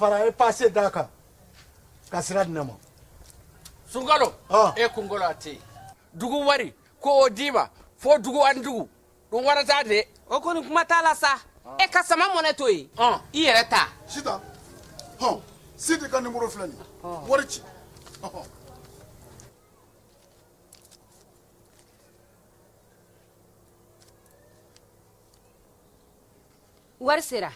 dafara a ye pase d'a kan ka sira di ne ma. Sunkalo e kunkolo a tɛ yen. Dugu wari ko o d'i ma fo dugu ani dugu dun wara t'a de. O kɔni kuma t'a la sa. E ka sama mɔnɛ to yen, i yɛrɛ ta. Sitan, hɔn, Sidi ka nimoro filɛ nin ye, wari ci. Ɔhɔn. Wari sera.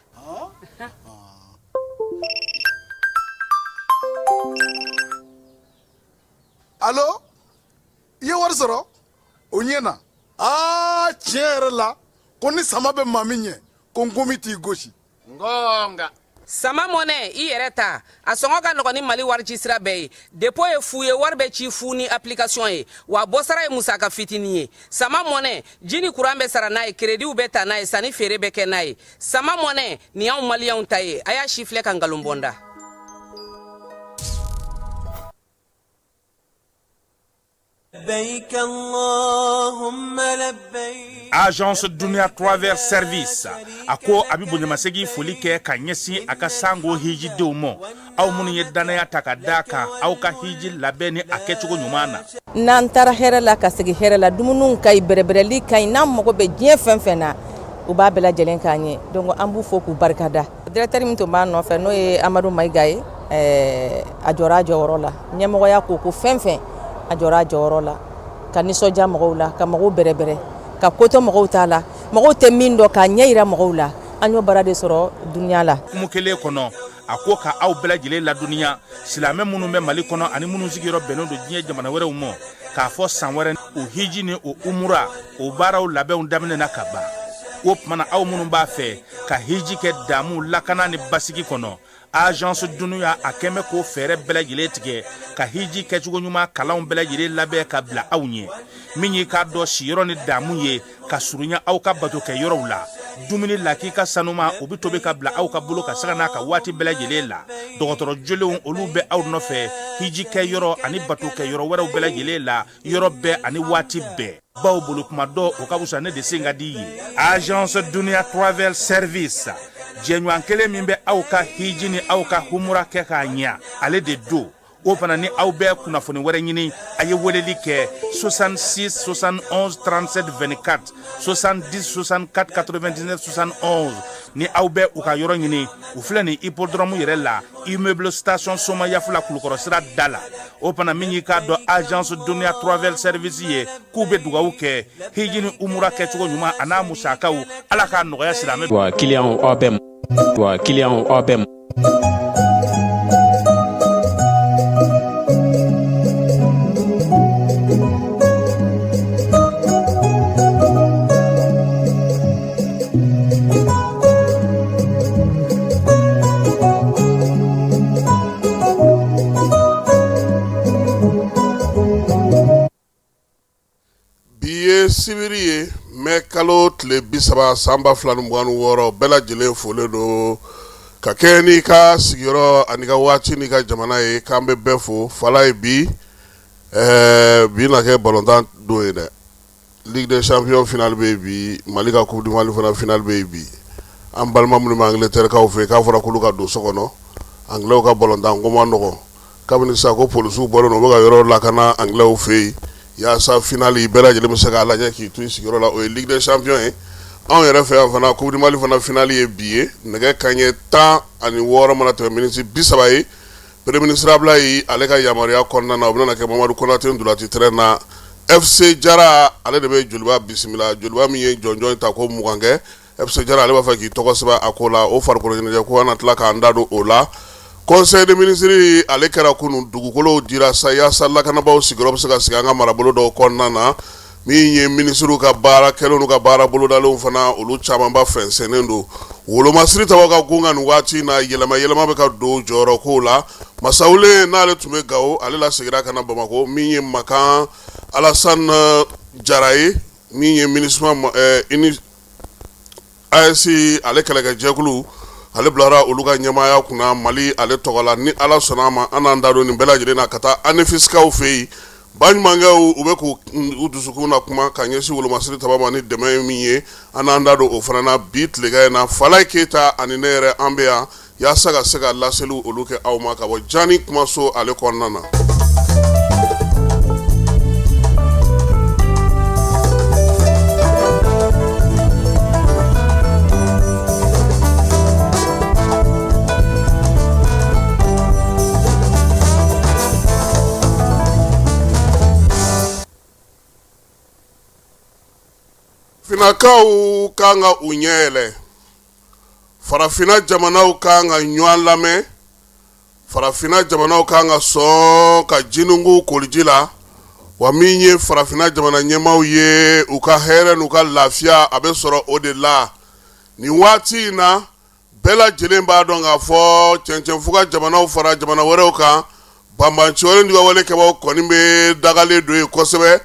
Alo, i ye wari sɔrɔ? O ɲɛna. Aa, tiɲɛ yɛrɛ la, ko ni sama bɛ maa min ɲɛ, ko nkomi t'i gosi. Ngonga. Sama mɔnɛ, i yɛrɛ ta. A sɔngɔ ka nɔgɔn ni Mali warici sira bɛɛ ye. Depo ye fu ye, wari bɛ ci fu ni application ye, wa bɔsara ye musaka fitinin ye. Sama mɔnɛ, ji ni kuran bɛ sara n'a ye, kerediw bɛ ta n'a ye, sanni feere bɛ kɛ n'a ye. Sama mɔnɛ, nin y'anw maliyɛnw ta ye. A y'a sifilɛ ka nkalon bɔ n da. Agence Dunia Travel Service a ko a bɛ bonyamasegin foli kɛ ka ɲɛsin a ka sango hijidenw ma, aw minnu ye dannaya ta ka da kan aw ka hiji labɛn ni a kɛcogo ɲuman na. N'an taara hɛrɛ la ka segin hɛrɛ la, dumuniw ka ɲi, bɛrɛbɛrɛli ka ɲi, n'an mago bɛ diɲɛ fɛn fɛn na, u b'a bɛɛ lajɛlen k'an ye. Donc an b'u fo k'u barikada. Directeur min tun b'an nɔfɛ, n'o ye Amadu Mayiga ye, a jɔra a jɔyɔrɔ la. Ɲɛmɔgɔya ko ko fɛn fɛn, a jɔra a jɔyɔrɔ la ka nisɔndiya mɔgɔw la, ka mɔgɔw bɛrɛbɛrɛ, ka ko to mɔgɔw ta la, mɔgɔw tɛ min dɔn k'a ɲɛ yira mɔgɔw la. An y'o baara de sɔrɔ Dunia la. Hukumu kelen kɔnɔ, a ko ka aw bɛɛ lajɛlen ladɔnniya, silamɛ minnu bɛ Mali kɔnɔ ani minnu sigiyɔrɔ bɛnnen don diɲɛ jamana wɛrɛw ma, k'a fɔ san wɛrɛ o hiji ni o umura o baaraw labɛnw daminɛna ka ban. O tuma na, aw minnu b'a fɛ ka hiji kɛ damu, lakana ni basigi kɔnɔ, Agence Dunia a kɛn bɛ k'o fɛɛrɛ bɛɛ lajɛlen tigɛ ka hiji kɛcogo ɲuman kalanw bɛɛ lajɛlen labɛn ka bila aw ɲɛ. Min y'i k'a dɔn siyɔrɔ ni damu ye ka surunya aw ka bato kɛ yɔrɔw la, dumuni lakika sanuma o bɛ tobi ka bila aw ka bolo kan sanga n'a ka waati bɛɛ lajɛlen la. Dɔgɔtɔrɔ jolenw olu bɛ aw nɔfɛ hiji kɛ yɔrɔ ani bato kɛ yɔrɔ wɛrɛw bɛɛ lajɛlen la, yɔrɔ bɛɛ ani waati bɛɛ. Baw bolo kuma dɔ o ka fisa ne de sen ka di ye. Agence Dunia Travel Service, jɛɲɔgɔn kelen min bɛ aw ka hiji ni aw ka humura kɛ k'a ɲɛ, ale de don. O fana ni aw bɛ kunnafoni wɛrɛ ɲini, a ye weleli kɛ 66 71 37 24, 70 64 99 71. Ni aw bɛ u ka yɔrɔ ɲini, u filɛ nin hippodrome yɛrɛ la, immeuble station Somayafula, Kulukɔrɔ sira da la. O fana min y'i k'a dɔn Agence Dunia Travel Service ye, k'u bɛ dugawu kɛ hiji ni umura kɛcogo ɲuman a n'a musakaw, Ala k'a nɔgɔya silamɛ. Wa kiliyanw aw bɛɛ wa kiliyanw aw bɛɛ. Bi ye sibiri ye, mɛ kalo tile 30 san 2026. Bɛɛ lajɛlen folen don ka kɛ n'i ka sigiyɔrɔ ani ka waati n'i ka jamana ye. K'an bɛ bɛɛ fo. Fala ye bi bi na kɛ balontan don ye dɛ. Ligue des champions finale bɛ yen bi, Mali ka coupe du Mali fana finale bɛ yen bi. An balima minnu bɛ Angleterre kaw fɛ yen, k'a fɔra k'olu ka don so kɔnɔ. Anglais ka balontan ko man nɔgɔn. Kabini sisan ko polisiw bɔlen don, u bɛ ka yɔrɔ lakana Anglais fɛ yen yaasa finale bɛɛ lajɛlen bɛ se k'a lajɛ k'i to i sigiyɔrɔ la. O ye Ligue des champions ye. Anw yɛrɛ fɛ yan fana, coupe du Mali fana finale ye bi ye. Nɛgɛ kanɲɛ 16 mana tɛmɛ miniti 30 ye, Premier ministre Ablaye ale ka yamaruya kɔnɔna na, o bɛna kɛ Mamadu Konate ntolaci terrain na. FC Jara ale de bɛ Joliba bisimila. Joliba min ye jɔnjɔn ta ko 20 kɛ, FC Jara ale b'a fɛ k'i tɔgɔ sɛbɛn a ko la. O farikolo ɲɛnajɛ ko, an na tila k'an da don o la. Conseil des ministres ale kɛra kunun, dugukolow dira sa yaasa lakanabaaw sigiyɔrɔ bɛ se ka sigi an ka marabolo dɔw kɔnɔna na. Min ye minisiriw ka baara kɛlenw n'u ka baara bolodalenw fana, olu camanba fɛnsɛnnen don. Wolomasiri tabaw ka gun kan nin waati in na, yɛlɛma yɛlɛma bɛ ka don jɔyɔrɔ kow la. Masawule n'ale tun bɛ Gawo, ale lasegira ka na Bamakɔ. Min ye Makan Alasani Jara ye, min ye MINUSMA AES ale kɛlɛkɛjɛkulu, ale bilara olu ka ɲɛmaaya kunna Mali ale tɔgɔ la. Ni Ala sɔnna a ma, an n'an da don nin bɛɛ lajɛlen na ka taa ANEFISkaw fɛ yen. Baɲumankɛw, u bɛ k'u dusukun na kuma ka ɲɛsin wolomasiri taba ma ni dɛmɛ ye min ye. An n'an da don o fana na bi tilegan in na. Falaye Keyita ani ne yɛrɛ, an bɛ yan. yaasa ka se ka laseliw olu kɛ aw ma ka bɔ Jani kumaso ale kɔnɔna na. Farafinnakaw kan ka u ɲɛ yɛlɛ, farafinna jamanaw kan ka ɲɔgɔn lamɛn, farafinna jamanaw kan ka sɔn ka jinugu koliji la, wa min ye farafinna jamana ɲɛmaaw ye, u ka hɛrɛ n'u ka lafiya a bɛ sɔrɔ o de la. Nin waati in na, bɛɛ lajɛlen b'a dɔn k'a fɔ cɛncɛnfuga jamanaw fara jamana wɛrɛw kan, banbaanci wale juguya wale kɛbaaw kɔni bɛ dagalen don yen kosɛbɛ.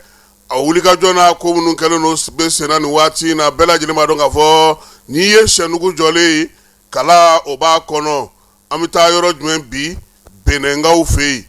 A wulikajɔ n'a ko minnu kɛlen don bɛ senna nin waati in na, bɛɛ lajɛlen b'a dɔn k'a fɔ n'i ye sɛnugu jɔlen ye, kala o b'a kɔnɔ. An bɛ taa yɔrɔ jumɛn bi? Benɛnkaw fɛ yen.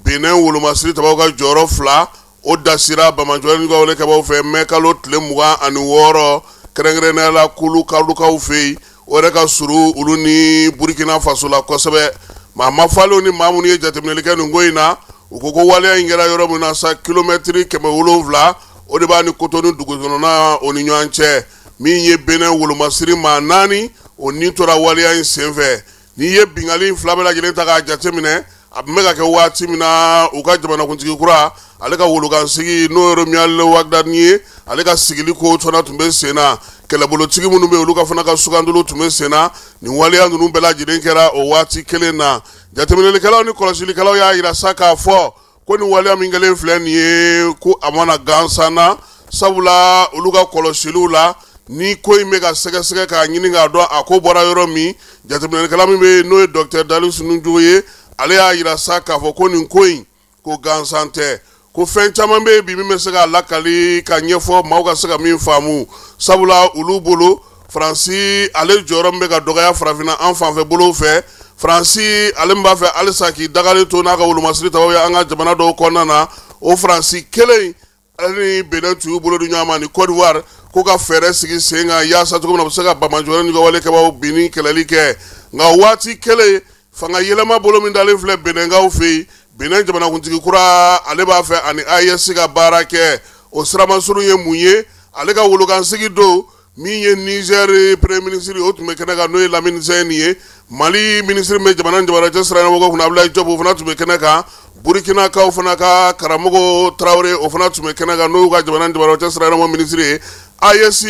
Benɛn wolomasiri tabaw ka jɔyɔrɔ fila o dasira banbaanci wale juguya wale kɛbaaw fɛ mɛ kalo tile 26, kɛrɛnkɛrɛnnenya la kulukalukaw fɛ yen. O yɛrɛ ka surun olu ni Burukina Faso la kosɛbɛ. Maa mafalenw ni maa minnu ye jateminɛli kɛ nin ko in na, u ko ko waleya in kɛra yɔrɔ min na sa, kilomɛtiri 700 o de b'a ni Kotonu dugu kɔnɔna o ni ɲɔgɔn cɛ. Min ye Benɛn wolomasiri maa naani o ni tora waleya in senfɛ. N'i ye binkanni in fila bɛɛ lajɛlen ta k'a jateminɛ, a tun bɛ ka kɛ waati min na u ka jamanakuntigi kura ale ka wolokansigi, n'o ye Romuald Wadagni ye, ale ka sigili ko fana tun bɛ sen na. Kɛlɛbolotigi minnu bɛ olu ka fana ka sugandiliw tun bɛ sen na. Nin waleya ninnu bɛɛ lajɛlen kɛra o waati kelen na. Jateminɛlikɛlaw ni kɔlɔsilikɛlaw y'a jira sa k'a fɔ ko nin waleya min kɛlen filɛ nin ye, ko a ma na gansan na, sabula olu ka kɔlɔsiliw la, ni ko in bɛ ka sɛgɛsɛgɛ k'a ɲini k'a dɔn a ko bɔra yɔrɔ min. Jateminɛlikɛla min bɛ yen, n'o ye docteur Dalius Njogu ye, ale y'a jira sa k'a fɔ ko nin ko in ko gansan tɛ, ko fɛn caman bɛ yen bi min bɛ se k'a lakali ka ɲɛfɔ maaw ka se ka min faamu, sabula olu bolo Faransi ale jɔyɔrɔ min bɛ ka dɔgɔya farafinna an fanfɛ bolow fɛ, Faransi ale min b'a fɛ halisa k'i dagalen to n'a ka wolomasiri tabaw ye an ka jamana dɔw kɔnɔna na, o Faransi kelen ale ni Benin tun y'u bolo di ɲɔgɔn ma ni Côte d'Ivoire ko ka fɛɛrɛ sigi sen kan yaasa cogo min na u bɛ se ka banbaanci wale juguya wale kɛbaaw binni kɛlɛli kɛ. Nka waati kelen fanga yɛlɛma bolo min dalen filɛ Benɛnkaw fɛ yen, Benin jamanakuntigi kura ale b'a fɛ ani AES ka baara kɛ. O siramasurun ye mun ye? Ale ka wolokansigi don, min ye Niger premier ministre o tun bɛ kɛnɛ kan, n'o ye Lamine Zeine ye. Mali ministre min bɛ jamana ni jamana cɛ sira ɲɛnabɔ kunna, Abdoulaye Diop, o fana tun bɛ kɛnɛ kan. Burukinakaw fana ka karamɔgɔ Tarawele, o fana tun bɛ kɛnɛ kan, n'o y'u ka jamana ni jamana cɛ sira ɲɛnabɔ ministre ye. AES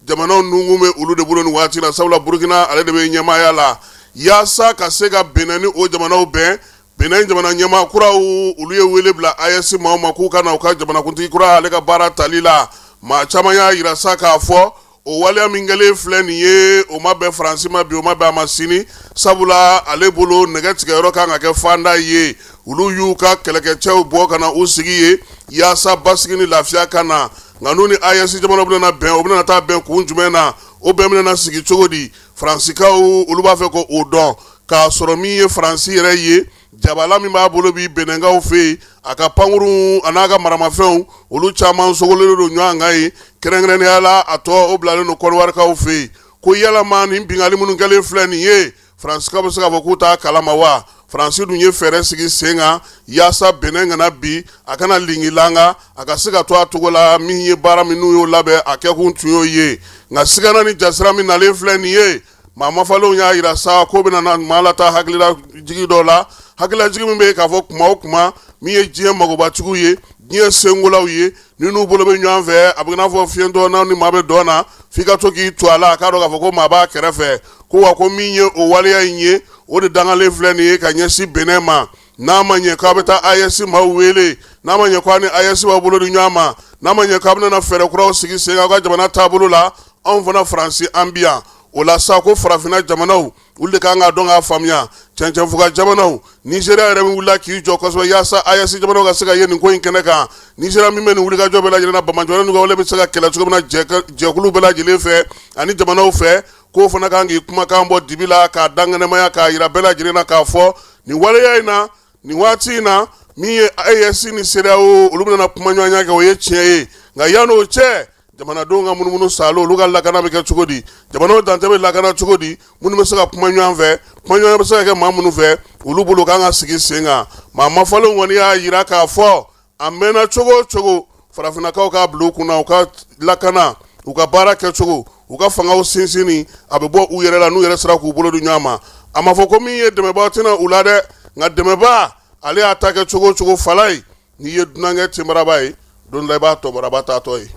jamanaw nunkun bɛ olu de bolo nin waati la, sabula Burukina ale de bɛ ɲɛmaaya la yaasa ka se ka Benin ni o jamanaw bɛn. Benin jamana ɲɛmaa kuraw olu ye wele bila AES maaw ma k'u ka na u ka jamanakuntigi kura ale ka baara tali la. Maa caman y'a jira sa k'a fɔ o waleya min kɛlen filɛ nin ye, o ma bɛn Faransi ma bi, o ma bɛn a ma sini, sabula ale bolo nɛgɛ tigɛyɔrɔ kan ka kɛ fanda ye. Olu y'u ka kɛlɛkɛcɛw bɔ ka na u sigi yen yaasa basigi ni lafiya ka na. Nka n'u ni AES jamanaw bɛna bɛn, o bɛna taa bɛn kun jumɛn na? O bɛn bɛna sigi cogo di? Faransikaw olu b'a fɛ k'o dɔn. K'a sɔrɔ min ye Faransi yɛrɛ ye, jabala min b'a bolo bi Benɛnkaw fɛ yen, a ka pankurun a n'a ka maramafɛnw olu caman sogolen don ɲɔgɔn kan yen, kɛrɛnkɛrɛnnenya la a tɔ o bilalen don Kɔdiwarikaw fɛ yen. Ko yalama nin binkanni minnu kɛlen filɛ nin ye, Faransikaw bɛ se k'a fɔ k'u t'a kalama wa? Faransi dun ye fɛɛrɛ sigi sen kan yaasa Benɛn kana bin, a kana lingilanga, a ka se ka to a cogo la. Min ye baara min n'u y'o labɛn, a kɛkun tun y'o ye. Nka sigana ni jasira min nalen filɛ nin ye, maa mafalenw y'a jira sa ko bɛna na maa lataa hakililajigi dɔ la, hakililajigi min bɛ yen k'a fɔ kuma o kuma min ye diɲɛ magobatigiw ye, diɲɛ senkolaw ye, ni n'u bolo bɛ ɲɔgɔn fɛ, a bɛ n'a fɔ fiyentɔ n'a ni maa bɛ dɔn na, f'i ka to k'i to a la a k'a dɔn k'a fɔ ko maa b'a kɛrɛfɛ. Ko wa ko min ye o waleya in ye, o de dangalen filɛ nin ye ka ɲɛsin Benin ma. N'a ma ɲɛ k'a bɛ taa AES maaw wele, n'a ma ɲɛ k'a ni AES b'a bolo di ɲɔgɔn ma, n'a ma ɲɛ k'a bɛna fɛɛrɛ kuraw sigi sen kan aw ka jamana taabolo la, anw fana Faransi an bi yan. O la sa ko farafinna jamanaw olu de kan k'a dɔn k'a faamuya, cɛncɛnfuga jamanaw, Nizeriya yɛrɛ min wulila k'i jɔ kosɛbɛ yaasa AES jamanaw ka se ka ye nin ko in kɛnɛ kan. Nizeriya min bɛ nin wulikajɔ bɛɛ lajɛlen na, banbaanci wale juguya wale bɛ se ka kɛlɛ cogo min na jɛkulu bɛɛ lajɛlen fɛ ani jamanaw fɛ, k'o fana kan k'i kumakan bɔ dibi la k'a dankɛnɛmaya k'a jira bɛɛ lajɛlen na k'a fɔ nin waleya in na nin waati in na, min ye AES ni CEDEAO olu bɛna kumaɲɔgɔnya kɛ, o ye tiɲɛ ye. Nka yann'o cɛ, Jamanadenw ka munumunu saalo, olu ka lakana bɛ kɛ cogo di? Jamanaw dancɛ bɛ lakana cogo di? Minnu bɛ se ka kuma ɲɔgɔn fɛ, kuma ɲɔgɔnya bɛ se ka kɛ maa minnu fɛ, olu bolo kan ka sigi sen kan. Maa mafɔlenw kɔni y'a jira k'a fɔ a mɛnna cogo o cogo, farafinnakaw k'a bila u kunna, u ka lakana, u ka baara kɛcogo, u ka fangaw sinsinni, a bɛ bɔ u yɛrɛ la n'u yɛrɛ sera k'u bolo di ɲɔgɔn ma. A ma fɔ ko min ye dɛmɛbaa tɛna u la dɛ, nka dɛmɛbaa ale y'a ta kɛ cogo o cogo, fala ye. N'i ye dunankɛ tenbaraba ye, don dɔ la i b'a tɔnbaraba taatɔ ye.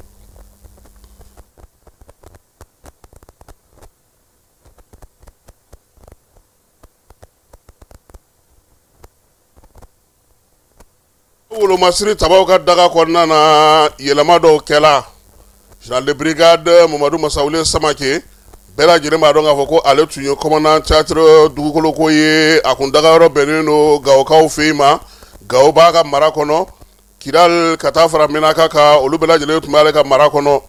Wolomasiri tabaw ka daga kɔnɔna na, yɛlɛma dɔw kɛla. Général de brigade Mamadu Masawule Samake, bɛɛ lajɛlen b'a dɔn k'a fɔ ko ale tun ye commandant théâtre dugukoloko ye. A kun dagayɔrɔ bɛnnen don Gawokaw fɛ yen ma. Gawo b'a ka mara kɔnɔ, Kidal ka taa fara Menaka kan, olu bɛɛ lajɛlen tun b'ale ka mara kɔnɔ.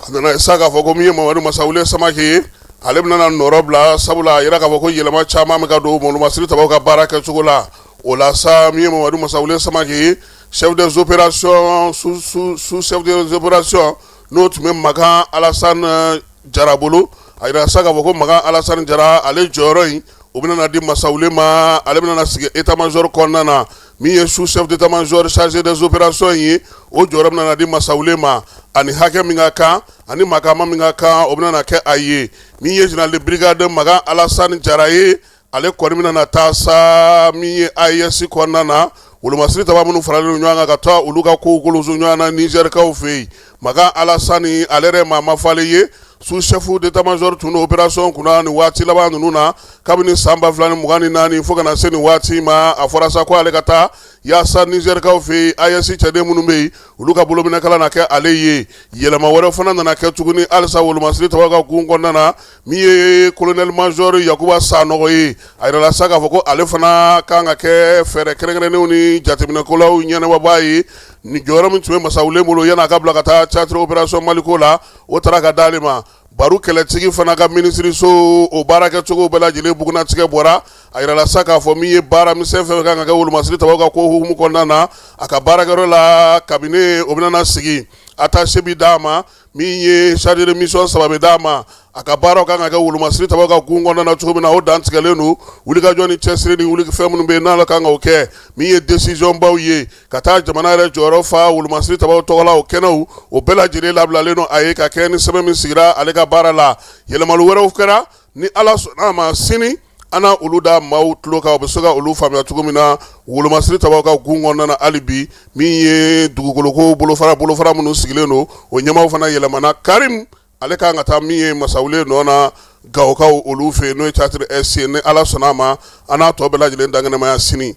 A nana sa k'a fɔ ko min ye Mamadu Masawule Samake ye, ale bɛna nɔrɔ bila, sabula a yira k'a fɔ ko yɛlɛma caman bɛ ka don wolomasiri tabaw ka baara kɛcogo la. O la sa, min ye Mamadu Masawule Samake ye, chef des opérations, sous chef des opérations, n'o tun bɛ Makan Alassane Jara bolo, a yira sa k'a fɔ ko Makan Alassane Jara, ale jɔyɔrɔ in, o bɛna di Masawule ma. Ale bɛna sigi état major kɔnɔna na. Min ye sous chef d'état major chargé des opérations ye, o jɔyɔrɔ bɛna di Masawule ma. Ani hakɛ min ka kan ani makama min ka kan, o bɛna kɛ a ye. Min ye général de brigade Makan Alassane Jara ye, ale kɔni bɛna na taa sa min ye AES kɔnɔna na, wolomasiri taba minnu faralen ɲɔgɔn kan ka taa olu ka kow koloso ɲɔgɔn na Nizɛrikaw fɛ yen. Makan Alassane, ale yɛrɛ maa mafalen ye, sous chef d'état major tun don opération kunna nin waati laban ninnu na, kabini san 2024 fo ka na se nin waati ma. A fɔra sa ko ale ka taa yaasa Nizɛrikaw fɛ yen, AES cɛden minnu bɛ yen, olu ka bolominɛkala na kɛ ale ye. Yɛlɛma wɛrɛ fana nana kɛ tuguni halisa wolomasiri taba ka gun kɔnɔna na. Min ye colonel major Yakuba Sanɔgɔ ye, a yirala sa k'a fɔ ko ale fana kan ka kɛ fɛɛrɛ kɛrɛnkɛrɛnnenw ni jateminɛkolaw ɲɛnabɔbaa ye. Ni jɔyɔrɔ min tun bɛ Masawule bolo yan'a ka bila ka taa théâtre opération Maliko la, o taara ka d'ale ma. Baru kɛlɛtigi fana ka minisiriso, o baarakɛcogo bɛɛ lajɛlen bugunnatigɛ bɔra. A yirala sa k'a fɔ min ye baara misɛn fɛn fɛn kan ka kɛ wolomasiri tabaw ka ko hukumu kɔnɔna na, a ka baarakɛyɔrɔ la, cabinet, o bɛna sigi, attaché bɛ d'a ma. Min ye chargé de mission 3 bɛ d'a ma. A ka baaraw kan ka kɛ wolomasiri tabaw ka gun kɔnɔna na cogo min na, o dantigɛlen don. Wulikajɔ ni cɛsiri ni wuli fɛn minnu bɛ yen n'ala kan k'o kɛ, min ye décision baw ye ka taa jamana yɛrɛ jɔyɔrɔ fa wolomasiri tabaw tɔgɔ la, o kɛnɛw, o bɛɛ lajɛlen labilalen don a ye ka kɛ ni sɛbɛn min sigira ale ka baara la. Yɛlɛmali wɛrɛw kɛra. Ni Ala sɔnna a ma, sini an na olu da maaw tulo kan, u bɛ se ka olu faamuya cogo min na wolomasiri tabaw ka gun kɔnɔna na. Hali bi, min ye dugukoloko bolofara minnu sigilen don, o ɲɛmaaw fana yɛlɛmana. Karim, ale kan ka taa min ye Masawule nɔ na Gawokaw olu fɛ yen, n'o ye théâtre SC. Ni Ala sɔnna a ma, an n'a tɔ bɛɛ lajɛlen dankɛnɛmaya sini.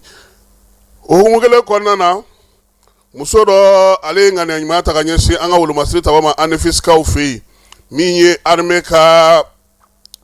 O hukumu kelen kɔnɔna na, muso dɔ, ale ye ŋaniya ɲuman ta ka ɲɛsin an ka wolomasiri taba ma Anéfis-kaw fɛ yen. Min ye armée ka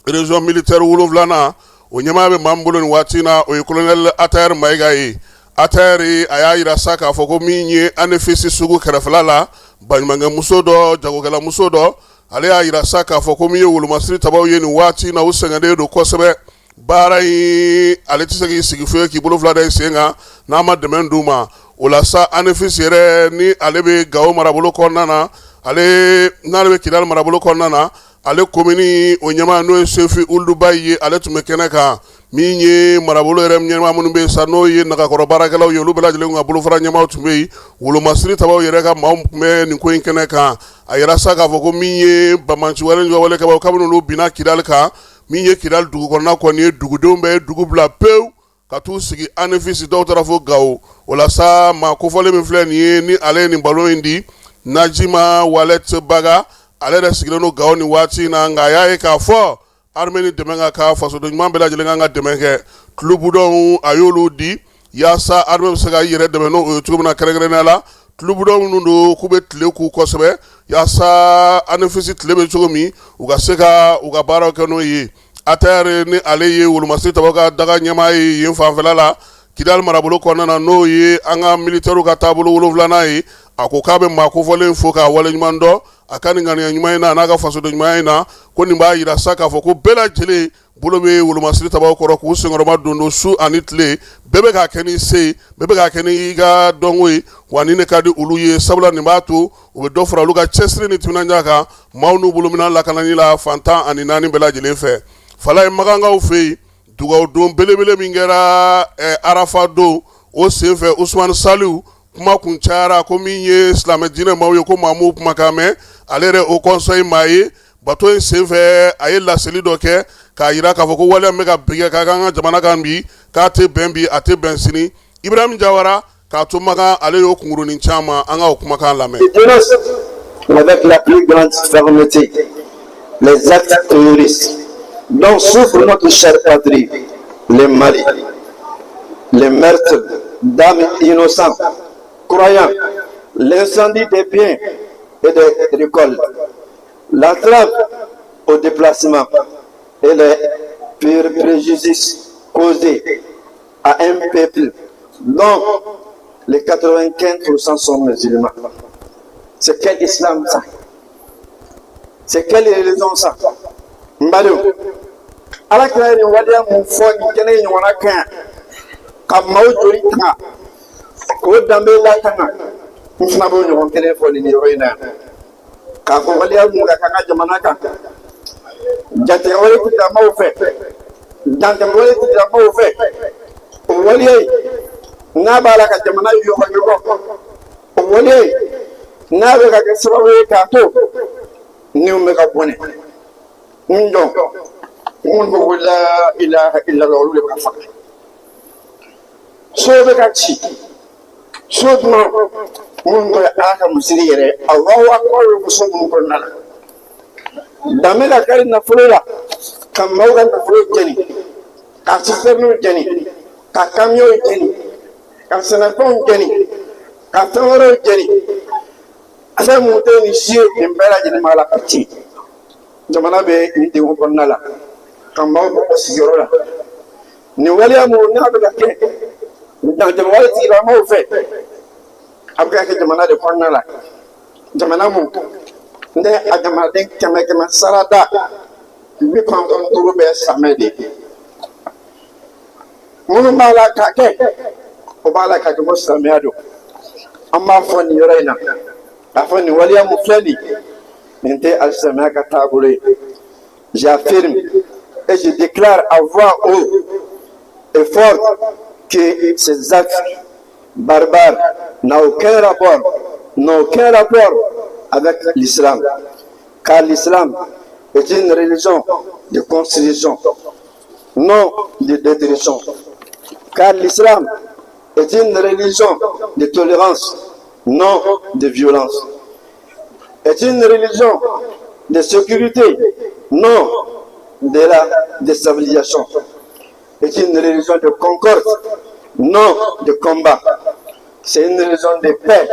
région militaire 7nan, o ɲɛmaa bɛ maa min bolo nin waati na, o ye colonel Atayɛri Mayiga ye. Atayɛri, a y'a jira sa k'a fɔ ko min ye Anéfis sugu kɛrɛfɛla la, baɲumankɛmuso dɔ, jagokɛlamuso dɔ, ale y'a jira sa k'a fɔ ko min ye wolomasiri tabaw ye nin waati na, u sɛgɛnnen don kosɛbɛ. Baara in, ale tɛ se k'i sigi foyi k'i bolo fila da i sen kan n'a ma dɛmɛ d'u ma. O la sa, Anéfis yɛrɛ ni ale bɛ Gawo marabolo kɔnɔna na, ale n'ale bɛ Kidali marabolo kɔnɔna na, ale komini o ɲɛmaa, n'o ye Sefi Ulubayi ye, ale tun bɛ kɛnɛ kan. Min ye marabolo yɛrɛ ɲɛmaa minnu bɛ yen sa, n'o ye nagakɔrɔ baarakɛlaw ye, olu bɛɛ lajɛlen ka bolofara ɲɛmaaw tun bɛ yen. Wolomasiri tabaw yɛrɛ ka maaw tun bɛ nin ko in kɛnɛ kan. A yira sa k'a fɔ ko min ye banbaanci wale wale kabini olu binna Kidali kan, min ye Kidali dugu kɔnɔna kɔni ye, dugudenw bɛɛ ye dugu bila pewu ka t'u sigi Anéfis, dɔw taara fo Gawo. O la sa, maa kofɔlen min filɛ nin ye, ni ale ye nin balo in di, Najima Walɛt Baga, ale yɛrɛ sigilen don Gawo nin waati in na, nka a y'a ye k'a fɔ armée ni dɛmɛ ka kan, fasoden ɲuman bɛɛ lajɛlen kan ka dɛmɛ kɛ. Tulubidɔnw, a y'olu di yaasa armée bɛ se ka yɛrɛ dɛmɛ n'o ye cogo min na, kɛrɛnkɛrɛnnenya la tulubidɔn minnu don k'u bɛ tile ku kosɛbɛ, yaasa Anéfis tile bɛ cogo min, u ka se ka u ka baaraw kɛ n'o ye. ATR ni ale ye wolomasiri tabaw ka daga ɲɛmaa ye yen fanfɛla la Kidali marabolo kɔnɔna na, n'o ye an ka militairew ka taabolo 7nan ye, a ko k'a bɛ maa kofɔlen fo k'a waleɲuman dɔn. a ka nin ŋaniya ɲuman in na, a n'a ka fasoden ɲumanya in na, ko nin b'a jira sa k'a fɔ ko bɛɛ lajɛlen bolo bɛ wolomasiri tabaw kɔrɔ k'u senkɔrɔma don don su ani tile. Bɛɛ bɛ k'a kɛ ni se ye, bɛɛ bɛ k'a kɛ ni i ka dɔnko ye, wa nin de ka di olu ye, sabula nin b'a to u bɛ dɔ fara olu ka cɛsiri ni timinandiya kan maaw n'u bolominɛn lakanani la fan 14 bɛɛ lajɛlen fɛ. Falaye, Makankaw fɛ yen, dugawu don belebele min kɛra arafa don, o senfɛ Usumani Saliu kuma kun cayara ko min ye silamɛ diinɛ maaw ye, ko maa m'u kumakan mɛn. Ale yɛrɛ haut conseil maa ye bato in senfɛ, a ye laseli dɔ kɛ k'a jira k'a fɔ ko waleya min bɛ ka bin kɛ k'a k'an ka jamana kan bi, k'a tɛ bɛn bi, a tɛ bɛn sini. Ibrahim Jawara k'a to Makan, ale y'o kunkurunin caman, an ka o kumakan lamɛn. Dénonce avec la plus grande fermeté les actes terroristes dont souffre notre chère patrie, le Mali. Les meurtres d'âmes innocentes, croyants, l'incendie des biens et des récoltes, l'entrave au déplacement et les pires préjudices causés à un peuple dont les 95% sont musulmans. C'est quel islam ça? C'est quelle religion ça? N badenw, Ala kira ye nin waleya mun fɔ nin kɛnɛ in ɲɔgɔnna kan yan ka maaw joli tanga k'o danbe latanga, n fana b'o ɲɔgɔn kelen fɔ nin yɔrɔ in na yan k'a fɔ waleya mun ka k'an ka jamana kan, jatigɛwale tigilamaaw fɛ, dantɛmɛwale tigilamaaw fɛ, o waleya in n'a b'a la ka jamana yɔgɔyɔgɔ, o waleya in n'a bɛ ka kɛ sababu ye k'a to niw bɛ ka bɔnɛ n jɔ minnu ko ko la ilaha illallah, olu de bɛ ka faga, so bɛ ka ci, so jumɛn minnu tɔgɔ ye Ala ka misiri yɛrɛ, Alahu akubar bɛ fɔ so minnu kɔnɔna la, dan bɛ ka kari nafolo la, ka maaw ka nafolo jeni, ka sitɛriniw jeni, ka kamiyɔnw jeni, ka sɛnɛfɛnw jeni, ka fɛn wɛrɛw jeni, fɛn mun tɛ nin si ye, nin bɛɛ lajɛlen b'a la ka ci. Jamana bɛ nin degun kɔnɔna la ka maaw bɔ sigiyɔrɔ la. Nin waleya mun n'a bɛ ka kɛ dantɛmɛwale tigilamaaw fɛ, a bɛ ka kɛ jamana de kɔnɔna la, jamana mun ne a jamanaden kɛmɛ kɛmɛ sarada 95 bɛɛ silamɛ de ye. Minnu b'a la k'a kɛ, o b'a la k'a kɛ ko silamɛya don. An b'a fɔ nin yɔrɔ in na k'a fɔ nin waleya mun filɛ nin, nin tɛ alisilamɛya ka taabolo ye. J'affirme et je déclare à voix haute et forte que ces actes barbares n'ont aucun rapport, n'ont aucun rapport avec l'islam. Car l'islam est une religion de construction, non de destruction. Car l'islam est une religion de tolérance, non de violence. Est une religion de sécurité, non de la déstabilisation. Est une religion de concorde, non de combat. C'est une religion de paix,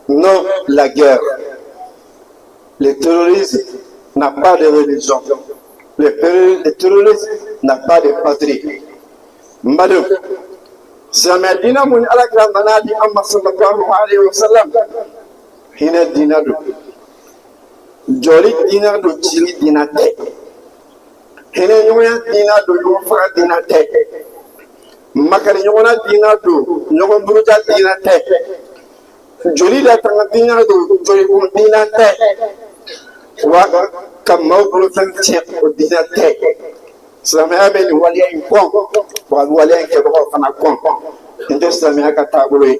non la guerre. Le terrorisme n'a pas de religion. Le terrorisme n'a pas de patrie. N badenw, silamɛya diinɛ mun ni Ala kira nana di an ma sallallahu alaihi wa sallam, hinɛ diinɛ don, jɔli diinɛ don, cili diinɛ tɛ, hinɛ ɲɔgɔnya diinɛ don, ɲɔgɔn faga diinɛ tɛ, makari ɲɔgɔnna diinɛ don, ɲɔgɔn buruja diinɛ tɛ, joli latanga diinɛ don, jolikun diinɛ tɛ, wa ka maaw bolofɛn tiɲɛ o diinɛ tɛ. Silamɛya bɛ nin waleya in kɔn, wa a bɛ waleya in kɛbagaw fana kɔn. Nin tɛ silamɛya ka taabolo ye.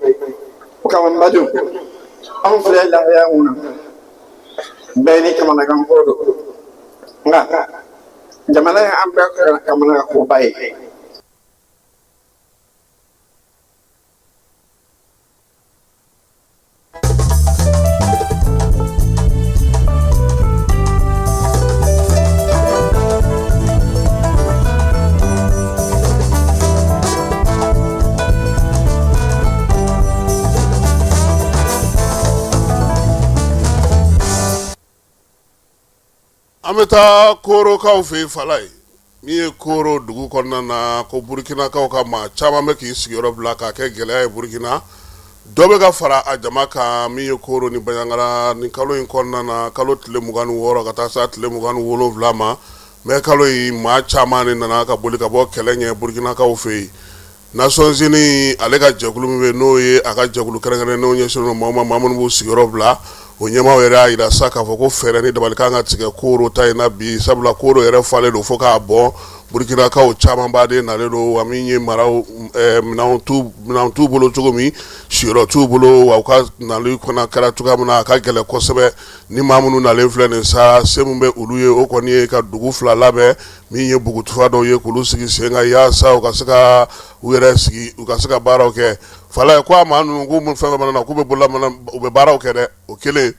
O kama n badenw, anw filɛ lahalaya mun na, bɛɛ ni kamanagan ko don, nka jamana ye an bɛɛ kamanagan koba ye. An bɛ taa Korokaw fɛ yen, Falaye, min ye Koro dugu kɔnɔna na, ko Burukinakaw ka maa caman bɛ k'i sigiyɔrɔ bila k'a kɛ gɛlɛya ye Burukina. Dɔ bɛ ka fara a jama kan min ye Koro ni Banjagara ni kalo in kɔnɔna na, kalo tile 26 ka taa se tile 27 ma mɛ kalo in, maa caman de nana ka boli ka bɔ kɛlɛ ɲɛ Burukinakaw fɛ yen. Nations Unies ale ka jɛkulu min bɛ n'o ye a ka jɛkulu kɛrɛnkɛrɛnnenw ɲɛsinnen don maaw ma, maa minnu b'u sigiyɔrɔ bila, o ɲɛmaaw yɛrɛ y'a jira sa k'a fɔ ko fɛɛrɛ ni dabali kan ka tigɛ Koro ta in na bi, sabula Koro yɛrɛ falen don fo k'a bɔn. Burukinakaw camanba de nalen don, wa min ye maraw minɛnw t'u bolo cogo min, siyɔrɔ t'u bolo, wa u ka nali fana kɛra cogoya min na, a ka gɛlɛn kosɛbɛ. Ni maa minnu nalen filɛ nin sa, se min bɛ olu ye, o kɔni ye ka dugu fila labɛn, min ye bugutufa dɔw ye, k'olu sigi sen kan yaasa u ka se ka u yɛrɛ sigi, u ka se ka baaraw kɛ. Falaye ko a maa ninnu k'u fɛn fɛn mana na, k'u bɛ bolola u bɛ baaraw kɛ dɛ. O kelen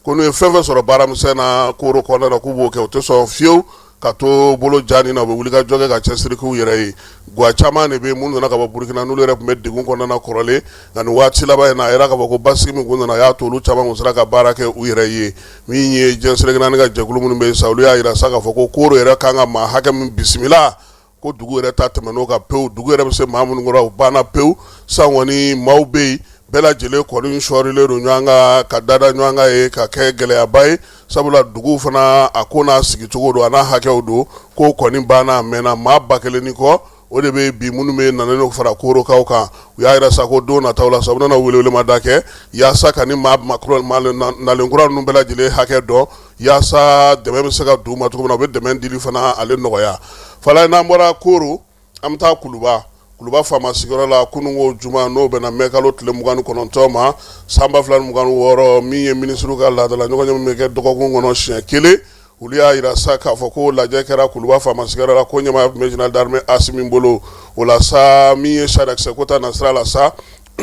ko n'u ye fɛn fɛn sɔrɔ baaramisɛn na Koro kɔnɔna na, k'u b'o kɛ. U tɛ sɔn fiyewu ka to bolo jani na, u bɛ wuli ka jɔ kɛ ka cɛsiri k'u yɛrɛ ye. Gwa caman de bɛ yen minnu nana ka bɔ Burukina, n'olu yɛrɛ tun bɛ degun kɔnɔna na kɔrɔlen, nka nin waati laban in na, a yira k'a fɔ ko basigi min kun nana, a y'a to olu caman kun sera ka baara kɛ u yɛrɛ ye. Min ye diɲɛ seleke naani ka jɛkulu minnu bɛ yen sa, olu y'a jira sa k'a fɔ ko Koro yɛrɛ kan ka maa hakɛ min bisimila, ko dugu yɛrɛ ta tɛmɛn'o kan pewu. Dugu yɛrɛ bɛ se maa minnu kɔrɔ, u banna pewu. San kɔni maaw bɛ yen, bɛɛ lajɛlen kɔni sɔrilen don ɲɔgɔn kan ka dada ɲɔgɔn kan ye ka kɛ gɛlɛyaba ye, sabula dugu fana a ko n'a sigicogo don, a n'a hakɛw don. Ko kɔni banna, a mɛnna. Maa 1000 ni kɔ o de bɛ bi minnu bɛ nalen fara Korokaw kan. U y'a jira sa ko don nataw la sa, u bɛna welewelemada kɛ yaasa ka ni maa nalen kura ninnu bɛɛ lajɛlen hakɛ dɔn, yaasa dɛmɛ bɛ se ka d'u ma cogo min na, u bɛ dɛmɛ dili fana ale nɔgɔya. Falaye, n'an bɔra Koro, an bɛ taa Kuluba. Kuluba faama sigiyɔrɔ la, kununko juma, n'o bɛnna mɛ kalo tile 29 ma san 2026, min ye minisiriw ka laadala ɲɔgɔnye min bɛ kɛ dɔgɔkun kɔnɔ siɲɛ kelen, olu y'a jira sa k'a fɔ ko lajɛ kɛra Kuluba faama sigiyɔrɔ la, ko ɲɛmaaya tun bɛ général d'armée Asimi bolo. O la sa, min ye sariyakisɛ ko ta nasira la sa,